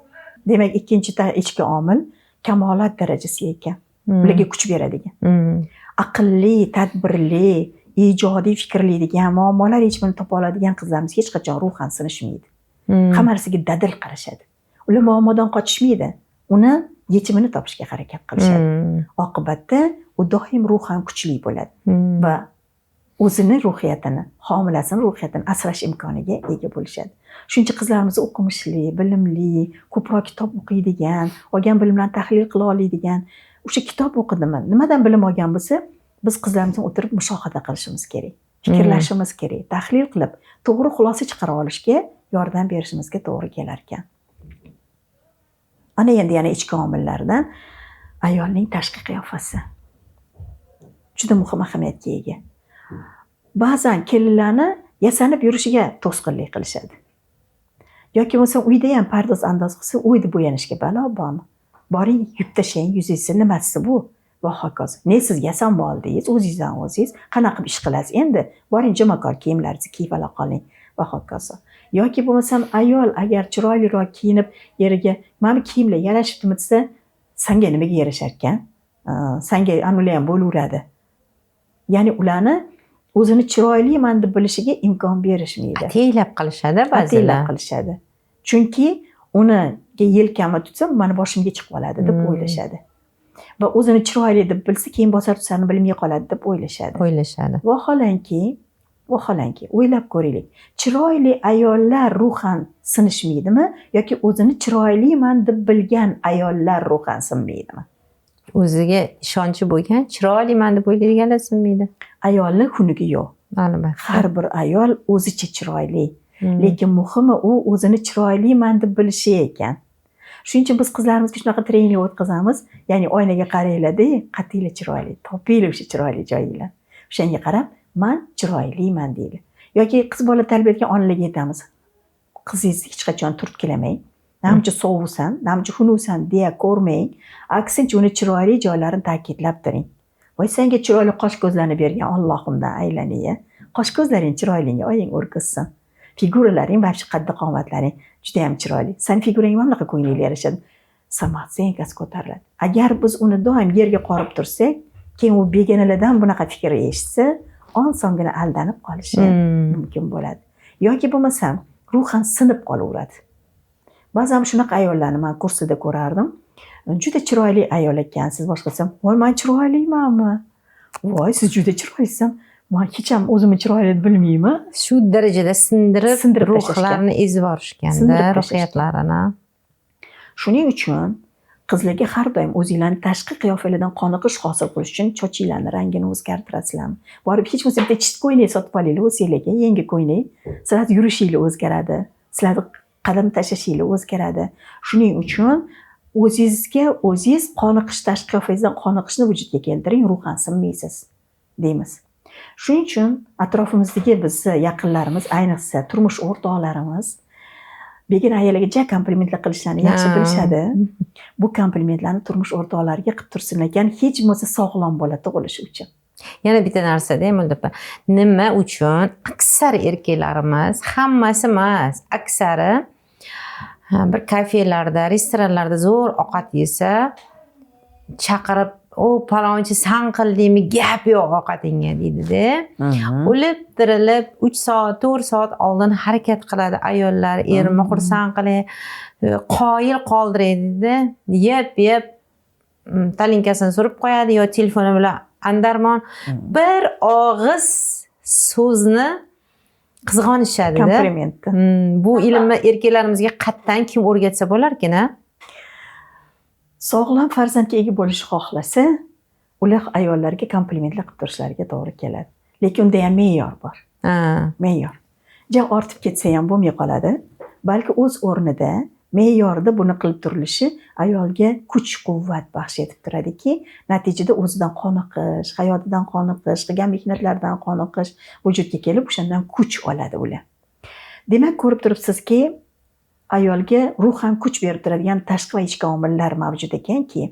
Speaker 1: Demak, ikkinchi ichki omil kamolat darajasiga ekan. Ularga kuch beradigan. Aqlli, tadbirli, ijodiy fikrlaydigan, muammolar yechimini topa oladigan qizlarimiz hech qachon ruhan sinishmaydi. Hamma narsaga dadil qarashadi. Ular muammodan qochishmaydi, uni yechimini topishga harakat qilishadi. Oqibatda u doim ruhan kuchli bo'ladi va o'zini ruhiyatini, homilasini ruhiyatini asrash imkoniga ega bo'lishadi. Shuning uchun qizlarimiz o'qimishli, bilimli, ko'proq kitob o'qiydigan, olgan bilimlarni tahlil qila oladigan, O'sha kitob o'qidimi, nimadan bilim olgan bo'lsa, biz qizlarimiz bilan o'tirib mushohada qilishimiz kerak, fikrlashimiz kerak, tahlil qilib to'g'ri xulosa chiqara olishga yordam berishimizga to'g'ri kelar ekan. Ana endi yana ichki omillardan ayolning tashqi qiyofasi juda muhim ahamiyatga ega. Ba'zan kelinlarni yasanib yurishiga to'sqinlik qilishadi. Yoki bo'lmasa uyda ham pardoz andoz qilsa, uyda bo'yanishga balo bormi? Boring, yuvib tashlang yuzingizni, nimasi bu? Va hokazo. Ne siz yasanib oldingiz, o'zingizdan o'zingiz qanaqa qilib ish qilasiz endi? Boring, jumakor kiyimlaringizni kiyib ola qoling va hokazo. Yoki bo'lmasam ayol agar chiroyliroq kiyinib eriga mana bu kiyimlar yarashibdimi desa, sanga nimaga yarashar ekan? Sanga anular ham bo'laveradi. Ya'ni ularni o'zini chiroyliman deb bilishiga imkon berishmaydi.
Speaker 2: Ataylab qilishadi ba'zilar.
Speaker 1: Ataylab qilishadi. Chunki uni yelkamni tutsam, mani boshimga chiqib oladi deb o'ylashadi. Va o'zini chiroyli deb bilsa, keyin bosar tusarini bilmay qoladi deb o'ylashadi.
Speaker 2: O'ylashadi.
Speaker 1: Vaholanki, o'ylab ko'raylik. Chiroyli ayollar ruhan sinishmaydimi yoki o'zini chiroyliman deb bilgan ayollar ruhan sinmaydimi?
Speaker 2: O'ziga ishonchi bo'lgan, chiroyliman deb o'ylaydiganlar sinmaydi.
Speaker 1: Ayolning xunugi yo'q.
Speaker 2: Albatta.
Speaker 1: Har bir ayol o'zicha chiroyli. Lekin muhimi u o'zini chiroyliman deb bilishi ekan. Shuning uchun biz qizlarimizga shunaqa trening o'tkazamiz. Ya'ni oynaga qaranglar-da, qatiylar chiroyli, topinglar o'sha chiroyli joyinglar. O'shanga qarab, man chiroyliman deydi. Yoki qiz bola tarbiya etgan onalarga aytamiz. Qizingizni hech qachon turtkilamang. Namcha sovuqsan, namcha xunuksan deya ko'rmang. Aksincha uni chiroyli joylarini ta'kidlab turing. Voy senga chiroyli qosh ko'zlarni bergan Allohimdan aylanay. Qosh ko'zlaring chiroyliga oying o'rgizsin. Figuralaring, вообще qaddi qomatlaring juda ham chiroyli. Sen figurang mana bunaqa ko'nglingga yarashadi. Самооценка si ko'tariladi. Agar biz uni doim yerga qorib tursak, keyin u begonalardan bunaqa fikr eshitsa, osongina aldanib qolishi mumkin bo'ladi. Yoki bo'lmasam ruhan sinib qolaveradi. Ba'zan shunaqa ayollarni men kursida ko'rardim. Juda chiroyli ayol ekansiz, boshqa desam, voy men chiroylimanmi? Voy siz juda chiroylisiz. Men hech ham o'zimni chiroyli deb bilmayman.
Speaker 2: Shu darajada sindirib,
Speaker 1: Sindirib tashlashgan.
Speaker 2: ruhlarini ezib yuborishganda,
Speaker 1: Sindirib tashlashgan.
Speaker 2: ruhiyatlarini.
Speaker 1: Shuning uchun qizlarga har doim o'zinglarni tashqi qiyofanglardan qoniqish hosil qilish uchun sochinglarni rangini o'zgartirasizlarmi? Borib hech bo'lmasa bitta chit ko'ylak sotib olinglar o'zinglarga, yangi ko'ylak. Sizlarni yurishinglar o'zgaradi. Sizlarni qadam tashlashinglar o'zgaradi. Shuning uchun o'zingizga o'zingiz qoniqish, tashqi qiyofangizdan qoniqishni vujudga keltiring, ruhan sinmaysiz deymiz. Shuning uchun atrofimizdagi bizni yaqinlarimiz, ayniqsa turmush o'rtoqlarimiz begona ayollarga ja komplimentlar qilishlarini yaxshi bilishadi. Bu komplimentlarni turmush o'rtoqlariga qilib tursin ekan, hech bo'lmasa sog'lom bola tug'ilishi uchun.
Speaker 2: Yana bitta narsa-da, Mo'lda opa. Nima uchun aksar erkaklarimiz, hammasi emas, aksari bir kafelarda, restoranlarda zo'r ovqat yesa, chaqirib, o palonchi san qildingmi, gap yo'q ovqatingga deydi-da. O'lib tirilib 3 soat, 4 soat oldin harakat qiladi ayollar, erimni xursand qilay, qoyil qoldiray deydi. Yeb, yeb, talinkasini surib qo'yadi yo telefoni bilan andarmon. Bir og'iz so'zni qizg'onishadi-da.
Speaker 1: Komplimentni.
Speaker 2: Bu ilmni erkaklarimizga qatdan kim o'rgatsa bo'larkin, a?
Speaker 1: Sog'lom farzandga ega bo'lishni xohlasa, ular ayollarga komplimentlar qilib turishlariga to'g'ri keladi. Lekin unda ham me'yor bor. Me'yor. Ja ortib ketsa ham bo'lmay qoladi. Balki o'z o'rnida, me'yorda buni qilib turilishi ayolga kuch-quvvat baxsh etib turadiki, natijada o'zidan qoniqish, hayotidan qoniqish, qilgan mehnatlaridan qoniqish vujudga kelib, o'shandan kuch oladi ular. Demak, ko'rib turibsizki, ayolga ruhan kuch berib turadigan tashqi va ichki omillar mavjud ekanki,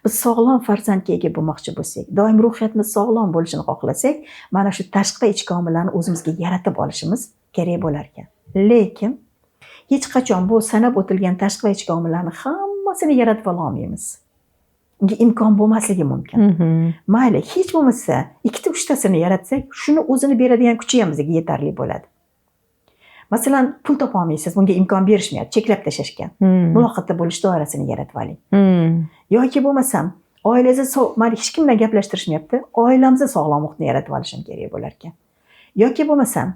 Speaker 1: biz sog'lom farzandga ega bo'lmoqchi bo'lsak, doim ruhiyatimiz sog'lom bo'lishini xohlasak, mana shu tashqi va ichki omillarni o'zimizga yaratib olishimiz kerak bo'lar ekan. Lekin hech qachon bu sanab o'tilgan tashqi va ichki omillarni hammasini yaratib ola olmaymiz. Unga imkon bo'lmasligi mumkin. Mayli, hech bo'lmasa ikkita uchtasini yaratsak, shuni o'zini beradigan kuchi ham bizga yetarli bo'ladi. Masalan, pul topa olmaysiz, bunga imkon berishmayapti, cheklab tashlashgan. Muloqotda bo'lish doirasini yaratib oling. Yoki bo'lmasam, oilangizni mayli hech kim bilan gaplashtirishmayapti, oilamizda sog'lom muhitni yaratib olishim kerak bo'lar ekan. Yoki bo'lmasam,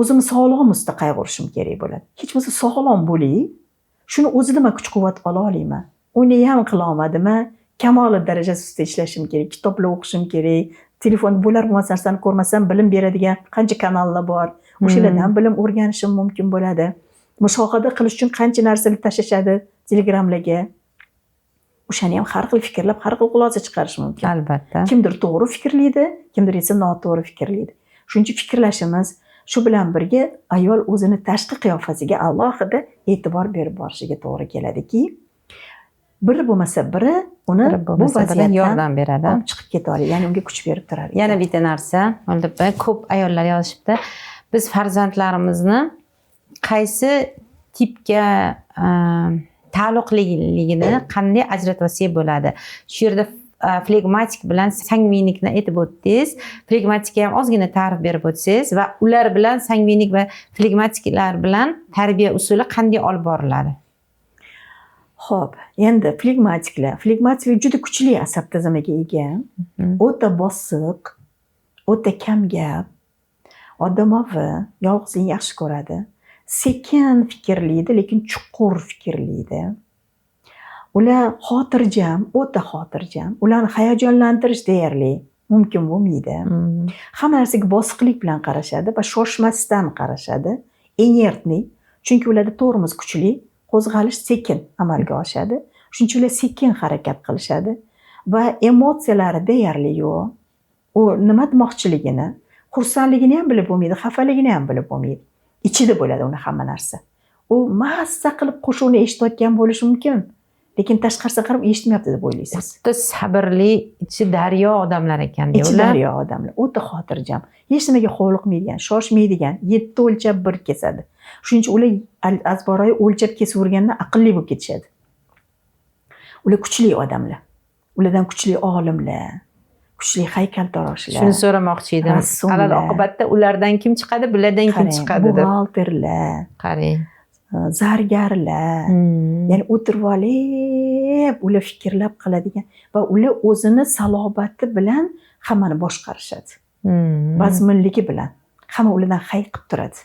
Speaker 1: o'zimni sog'lig'im ustida qayg'urishim kerak bo'ladi. Hech bo'lmasa sog'lom bo'lay, shuni o'zida man kuch-quvvat ola olayman. Uni ham qila olmadimmi, Kamolot darajasi ustida ishlashim kerak, kitoblar o'qishim kerak, telefonda bo'lar bo'lmas narsani ko'rmasam, bilim beradigan qancha kanallar bor, o'shalardan bilim o'rganishim mumkin bo'ladi. Mushohada qilish uchun qancha narsalar tashlashadi telegramlarga, o'shani ham har xil fikrlab, har xil xulosa chiqarish mumkin. Kimdir to'g'ri fikrlaydi, kimdir esa noto'g'ri fikrlaydi. Shuning uchun fikrlashimiz, shu bilan birga ayol o'zini tashqi qiyofasiga alohida e'tibor berib borishiga to'g'ri keladiki, biri bo'lmasa biri uni
Speaker 2: Biri
Speaker 1: bu
Speaker 2: bo'lmasa biri
Speaker 1: vaziyatdan
Speaker 2: yordam beradi.
Speaker 1: olib chiqib keta oladi, ya'ni unga kuch berib turadi.
Speaker 2: Yana bitta narsa, albatta, ko'p ayollar yozishibdi: biz farzandlarimizni qaysi tipga taalluqliligini qanday ajratib olsak bo'ladi? Shu yerda flegmatik bilan sangvinikni aytib o'tdingiz. Flegmatikka ham ozgina ta'rif berib o'tsangiz va ular bilan, sangvinik va flegmatiklar bilan tarbiya usuli qanday olib boriladi?
Speaker 1: Ho'p, endi flegmatiklar. Flegmatiklar juda kuchli asab tizimiga ega, o'ta bosiq, o'ta kamgap, odamovi, yolg'izlikni yaxshi ko'radi, sekin fikrlaydi, lekin chuqur fikrlaydi. Ular xotirjam, o'ta xotirjam. Ularni hayajonlantirish deyarli mumkin bo'lmaydi. Hamma narsaga bosiqlik bilan qarashadi va shoshmasdan qarashadi. Инертный, chunki ularda tormoz kuchli, qo'zg'alish sekin amalga oshadi. Shuning uchun ular sekin harakat qilishadi va emotsiyalari deyarli yo'q. U nima demoqchiligini, xursandligini ham bilib bo'lmaydi, xafaligini ham bilib bo'lmaydi. Ichida bo'ladi uni hamma narsa. U mazza qilib qo'shiqni eshitayotgan bo'lishi mumkin, lekin tashqarisiga qarab eshitmayapti deb o'ylaysiz.
Speaker 2: O'ta sabrli, ichi daryo odamlar ekan.
Speaker 1: Ichi
Speaker 2: ular.
Speaker 1: daryo odamlar, o'ta xotirjam, hech nimaga hovliqmaydigan, shoshmaydigan, yetti o'lchab bir kesadi. Shuning uchun ular azbaroyi o'lchab kesavergandan aqlli bo'lib ketishadi. Ular kuchli odamlar. Ulardan kuchli olimlar, kuchli haykaltaroshlar,
Speaker 2: Shuni so'ramoqchi edim.
Speaker 1: rassomlar.
Speaker 2: Alal oqibatda ulardan kim chiqadi, bulardan kim
Speaker 1: Qarang,
Speaker 2: chiqadi deb.
Speaker 1: Buxgalterlar,
Speaker 2: Qarang.
Speaker 1: zargarlar. Ya'ni o'tirib olib, ular fikrlab qiladigan va ular o'zini salobati bilan hammani boshqarishadi. Vazminligi bilan. Hamma ulardan hayiqib turadi.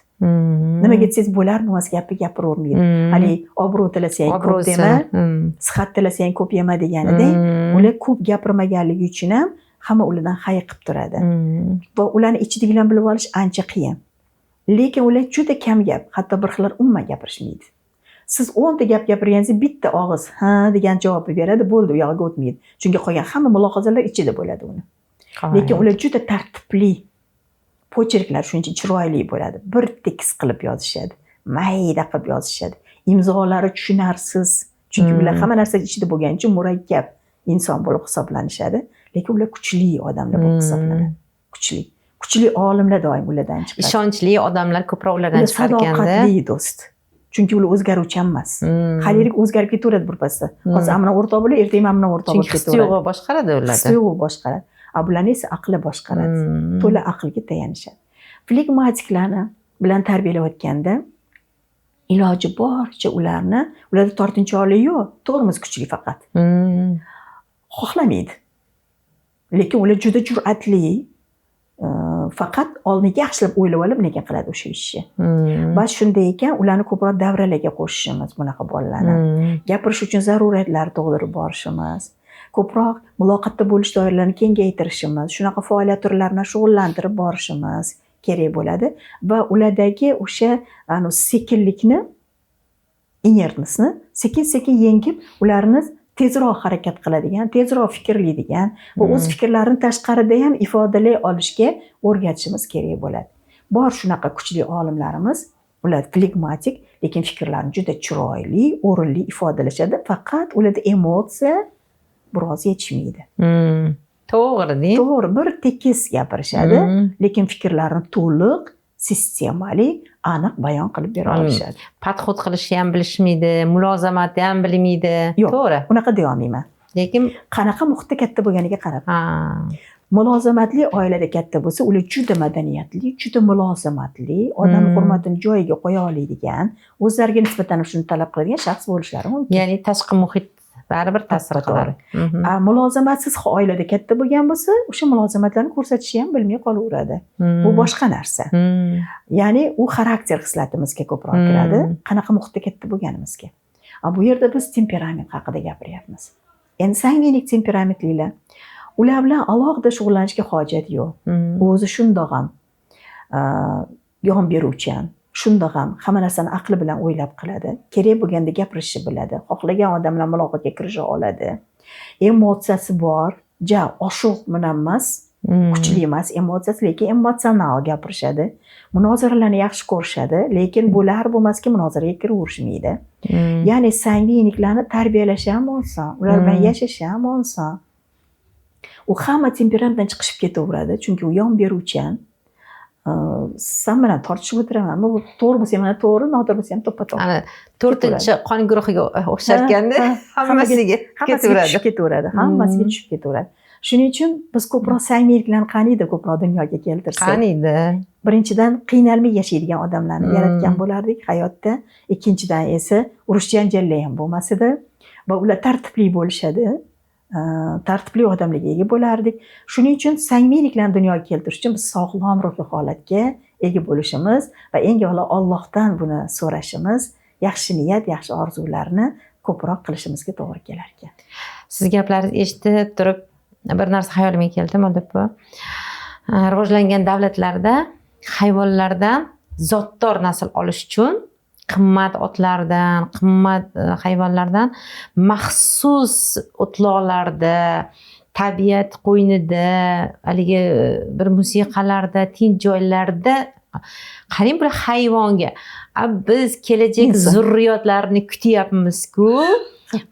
Speaker 1: Nimaga desangiz, bo'lar bo'lmas gapni gapiravermaydi. Haligi obro' tilasang ko'p
Speaker 2: Obro'si.
Speaker 1: dema, sihat tilasang ko'p yema deganidek, ular ko'p gapirmaganligi uchun ham hamma ulardan hayiqib turadi. Va ularni ichidagilarni bilib olish ancha qiyin. Lekin ular juda kam gap, hatto bir xillar umuman gapirishmaydi. Siz 10 ta gap gapirganingizda bitta og'iz ha degan javobni beradi, bo'ldi, u yog'iga o'tmaydi. Chunki qolgan hamma mulohazalar ichida bo'ladi uni. Lekin ular juda tartibli. Почерк lar shuncha chiroyli bo'ladi. Bir tekis qilib yozishadi. Mayda qilib yozishadi. Imzolari tushunarsiz. Chunki ular hamma narsa ichida bo'lgani uchun murakkab inson bo'lib hisoblanishadi. Lekin ular kuchli odamlar bo'lib hisoblanadi. Kuchli. Kuchli olimlar doim ulardan chiqadi.
Speaker 2: Ishonchli odamlar ko'proq ulardan
Speaker 1: Ular
Speaker 2: chiqar ekanda.
Speaker 1: sadoqatli do'st. Chunki ular o'zgaruvchan emas. Haligi o'zgarib ketaveradi birpasda. Hozir ana o'rtoq bo'lib, ertaga mana bilan o'rtoq
Speaker 2: Chunki
Speaker 1: bo'lib
Speaker 2: his
Speaker 1: ketaveradi.
Speaker 2: tuyg'u boshqaradi ularda.
Speaker 1: His tuyg'u boshqaradi. A bularni esa aqli boshqaradi. To'la aqlga tayanishadi. Flegmatiklarni bilan tarbiyalayotganda iloji boricha ularni, ularda tortinchoqlik yo'q, tormoz kuchli faqat. Xohlamaydi. Lekin ular juda jur'atli, faqat oldin yaxshilab o'ylab olib lekin qiladi o'sha ishni. Va shunday ekan, ularni ko'proq davralarga qo'shishimiz, bunaqa bolalarni. Gapirish uchun zaruriyatlar tug'dirib borishimiz, ko'proq muloqotda bo'lish doiralarini kengaytirishimiz, shunaqa faoliyat turlarini shug'ullantirib borishimiz kerak bo'ladi va ulardagi o'sha sekinlikni, инертность ni sekin-sekin yengib, ularni tezroq harakat qiladigan, tezroq fikrlaydigan va o'z fikrlarini tashqarida ham ifodalay olishga o'rgatishimiz kerak bo'ladi. Bor shunaqa kuchli olimlarimiz, ular flegmatik, lekin fikrlarini juda chiroyli, o'rinli ifodalashadi. Faqat ularda emotsiya biroz yetishmaydi.
Speaker 2: To'g'ri deng.
Speaker 1: To'g'ri, bir tekis gapirishadi, lekin fikrlarini to'liq, sistemali, aniq bayon qilib bera olishadi.
Speaker 2: Подход qilishni ham bilishmaydi, mulozamatni ham bilmaydi.
Speaker 1: Yo'q.
Speaker 2: To'g'ri.
Speaker 1: Unaqa deya olmayman.
Speaker 2: Lekin
Speaker 1: qanaqa muhitda katta bo'lganiga qarab. Mulozamatli oilada katta bo'lsa, ular juda madaniyatli, juda mulozamatli, odam hurmatini joyiga qo'ya oladigan, o'zlariga nisbatan shuni talab qiladigan shaxs bo'lishlari mumkin.
Speaker 2: Ya'ni tashqi muhit baribir ta'sir
Speaker 1: To'g'ri.
Speaker 2: qiladi.
Speaker 1: Mulozamatsiz oilada katta bo'lgan bo'lsa, o'sha mulozamatlarni ko'rsatishni ham bilmay qolaveradi. Bu boshqa narsa. Ya'ni u xarakter hislatimizga ko'proq kiradi, qanaqa muhitda katta bo'lganimizga. Bu yerda biz temperament haqida gapiryapmiz. Endi sangvinik temperamentlilar, ular bilan alohida shug'ullanishga hojat yo'q. O'zi shundoq ham yon beruvchan, shundoq ham hamma narsani aqli bilan o'ylab qiladi, kerak bo'lganda gapirishni biladi, xohlagan odam bilan muloqotga kirisha oladi, emotsiyasi bor, ja oshiq bilan emas, kuchli emas emotsiyasi, lekin emotsional gapirishadi, munozaralarni yaxshi ko'rishadi, lekin bo'lar bo'lmasga munozaraga kiraverishmaydi. Ya'ni sangviniklarni tarbiyalash ham oson, ular bilan yashash ham oson. U hamma temperamentdan chiqishib ketaveradi, chunki u yon beruvchan. San bilan tortishib o'tiraman, bu to'g'ri bo'lsa ham to'g'ri, noto'g'ri bo'lsa ham to'ppa-to'g'ri.
Speaker 2: Ana to'rtinchi qon guruhiga o'xsharkanda, hammasiga
Speaker 1: ketaveradi, tushib ketaveradi, hammasiga tushib ketaveradi. Shuning uchun biz ko'proq sangviniklarni qaniydi ko'proq dunyoga keltirsak.
Speaker 2: Qaniydi.
Speaker 1: Birinchidan, qiynalmay yashaydigan odamlarni yaratgan bo'lardik hayotda. Ikkinchidan esa urush janjallar ham bo'lmas edi va ular tartibli bo'lishadi. Tartibli odamlarga ega bo'lardik. Shuning uchun sangviniklarni dunyoga keltirish uchun biz sog'lom ruhiy holatga ega bo'lishimiz va eng avvalo Allohdan buni so'rashimiz, yaxshi niyat, yaxshi orzularni ko'proq qilishimizga to'g'ri kelar ekan.
Speaker 2: Siz gaplaringizni eshitib turib bir narsa xayolimga keldi, Mavluda. Rivojlangan davlatlarda hayvonlardan zotdor nasl olish uchun qimmat otlardan, qimmat hayvonlardan maxsus o'tloqlarda, tabiat qo'ynida, haligi bir musiqalarda, tinch joylarda, qarang bular hayvonga. Biz kelajak zurriyotlarni kutyapmiz-ku.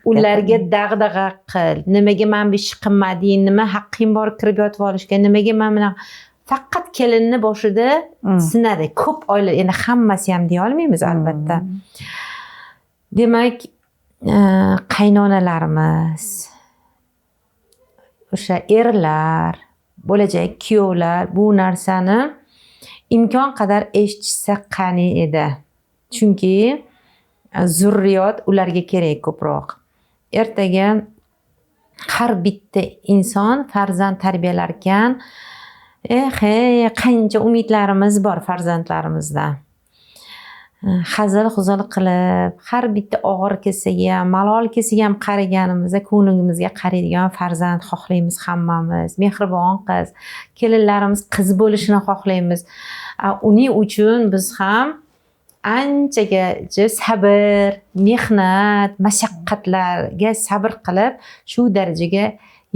Speaker 2: Ularga dag'dag'a qil. Nimaga men bu ishni qilmading? Nima haqqing bor kirib yotib olishga? Nimaga men bunaqa? Faqat kelinni boshida sinadi. Ko'p oila, endi hammasi ham deya olmaymiz albatta. Demak, qaynonalarimiz, o'sha erlar, bo'lajak kuyovlar bu narsani imkon qadar eshitishsa qani edi. Chunki zurriyot ularga kerak ko'proq. Ertaga har bitta inson farzand tarbiyalarkan, qancha umidlarimiz bor farzandlarimizdan. Hazil huzul qilib, har bitta og'ir kelsaga ham, malol kelsaga ham qaraganimizda ko'nglimizga qaraydigan farzand xohlaymiz hammamiz. Mehribon qiz, kelinlarimiz qiz bo'lishini xohlaymiz. Uning uchun biz ham anchagacha sabr, mehnat, mashaqqatlarga sabr qilib shu darajaga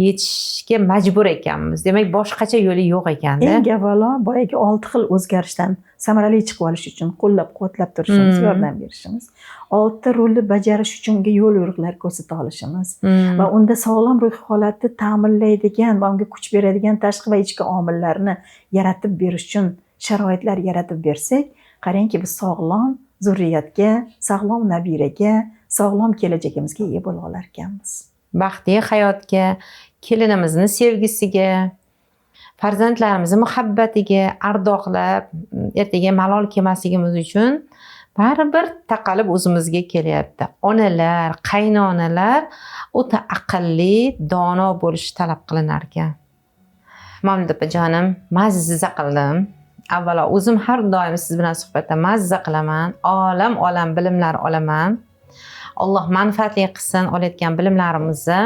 Speaker 2: yetishishga majbur ekanmiz. Demak, boshqacha yo'li yo'q ekanda.
Speaker 1: Eng avvalo boyagi 6 xil o'zgarishdan samarali chiqib olish uchun qo'llab-quvvatlab turishimiz, yordam berishimiz, 6 rolni bajarish uchun unga yo'l yo'riqlar ko'rsata olishimiz va unda sog'lom ruhiy holatni ta'minlaydigan va unga kuch beradigan tashqi va ichki omillarni yaratib berish uchun sharoitlar yaratib bersak, qarangki biz sog'lom zurriyatga, sog'lom nabiraga, sog'lom kelajagimizga ega bo'la olar ekanmiz.
Speaker 2: Baxtli hayotga, kelinimizni sevgisiga, farzandlarimizni muhabbatiga ardoqlab, ertaga malol kelmasligimiz uchun baribir taqalib o'zimizga kelyapti. Onalar, qaynonalar o'ta aqlli, dono bo'lishi talab qilinar ekan. Mavluda opajonim, mazza qildim. Avvalo o'zim har doim siz bilan suhbatda mazza qilaman, olam-olam bilimlar olaman. Alloh manfaatli qilsin olayotgan bilimlarimizni.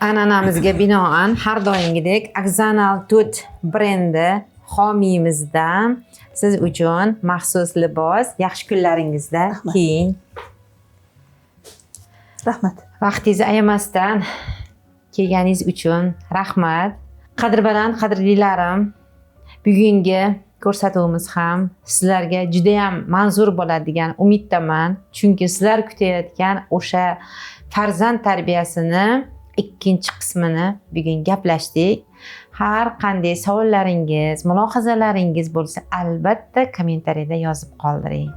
Speaker 2: An'anamizga binoan har doimgidek Akzanal Tut brendi homiyimizdan siz uchun maxsus libos, yaxshi kunlaringizda kiying.
Speaker 1: Rahmat.
Speaker 2: Vaqtingizni ayamasdan kelganingiz uchun rahmat. Qadrbaland qadrlilarim, bugungi ko'rsatuvimiz ham sizlarga juda ham manzur bo'ladi degan umiddaman. Chunki sizlar kutayotgan o'sha farzand tarbiyasini ikkinchi qismini bugun gaplashdik. Har qanday savollaringiz, mulohazalaringiz bo'lsa, albatta kommentariyada yozib qoldiring.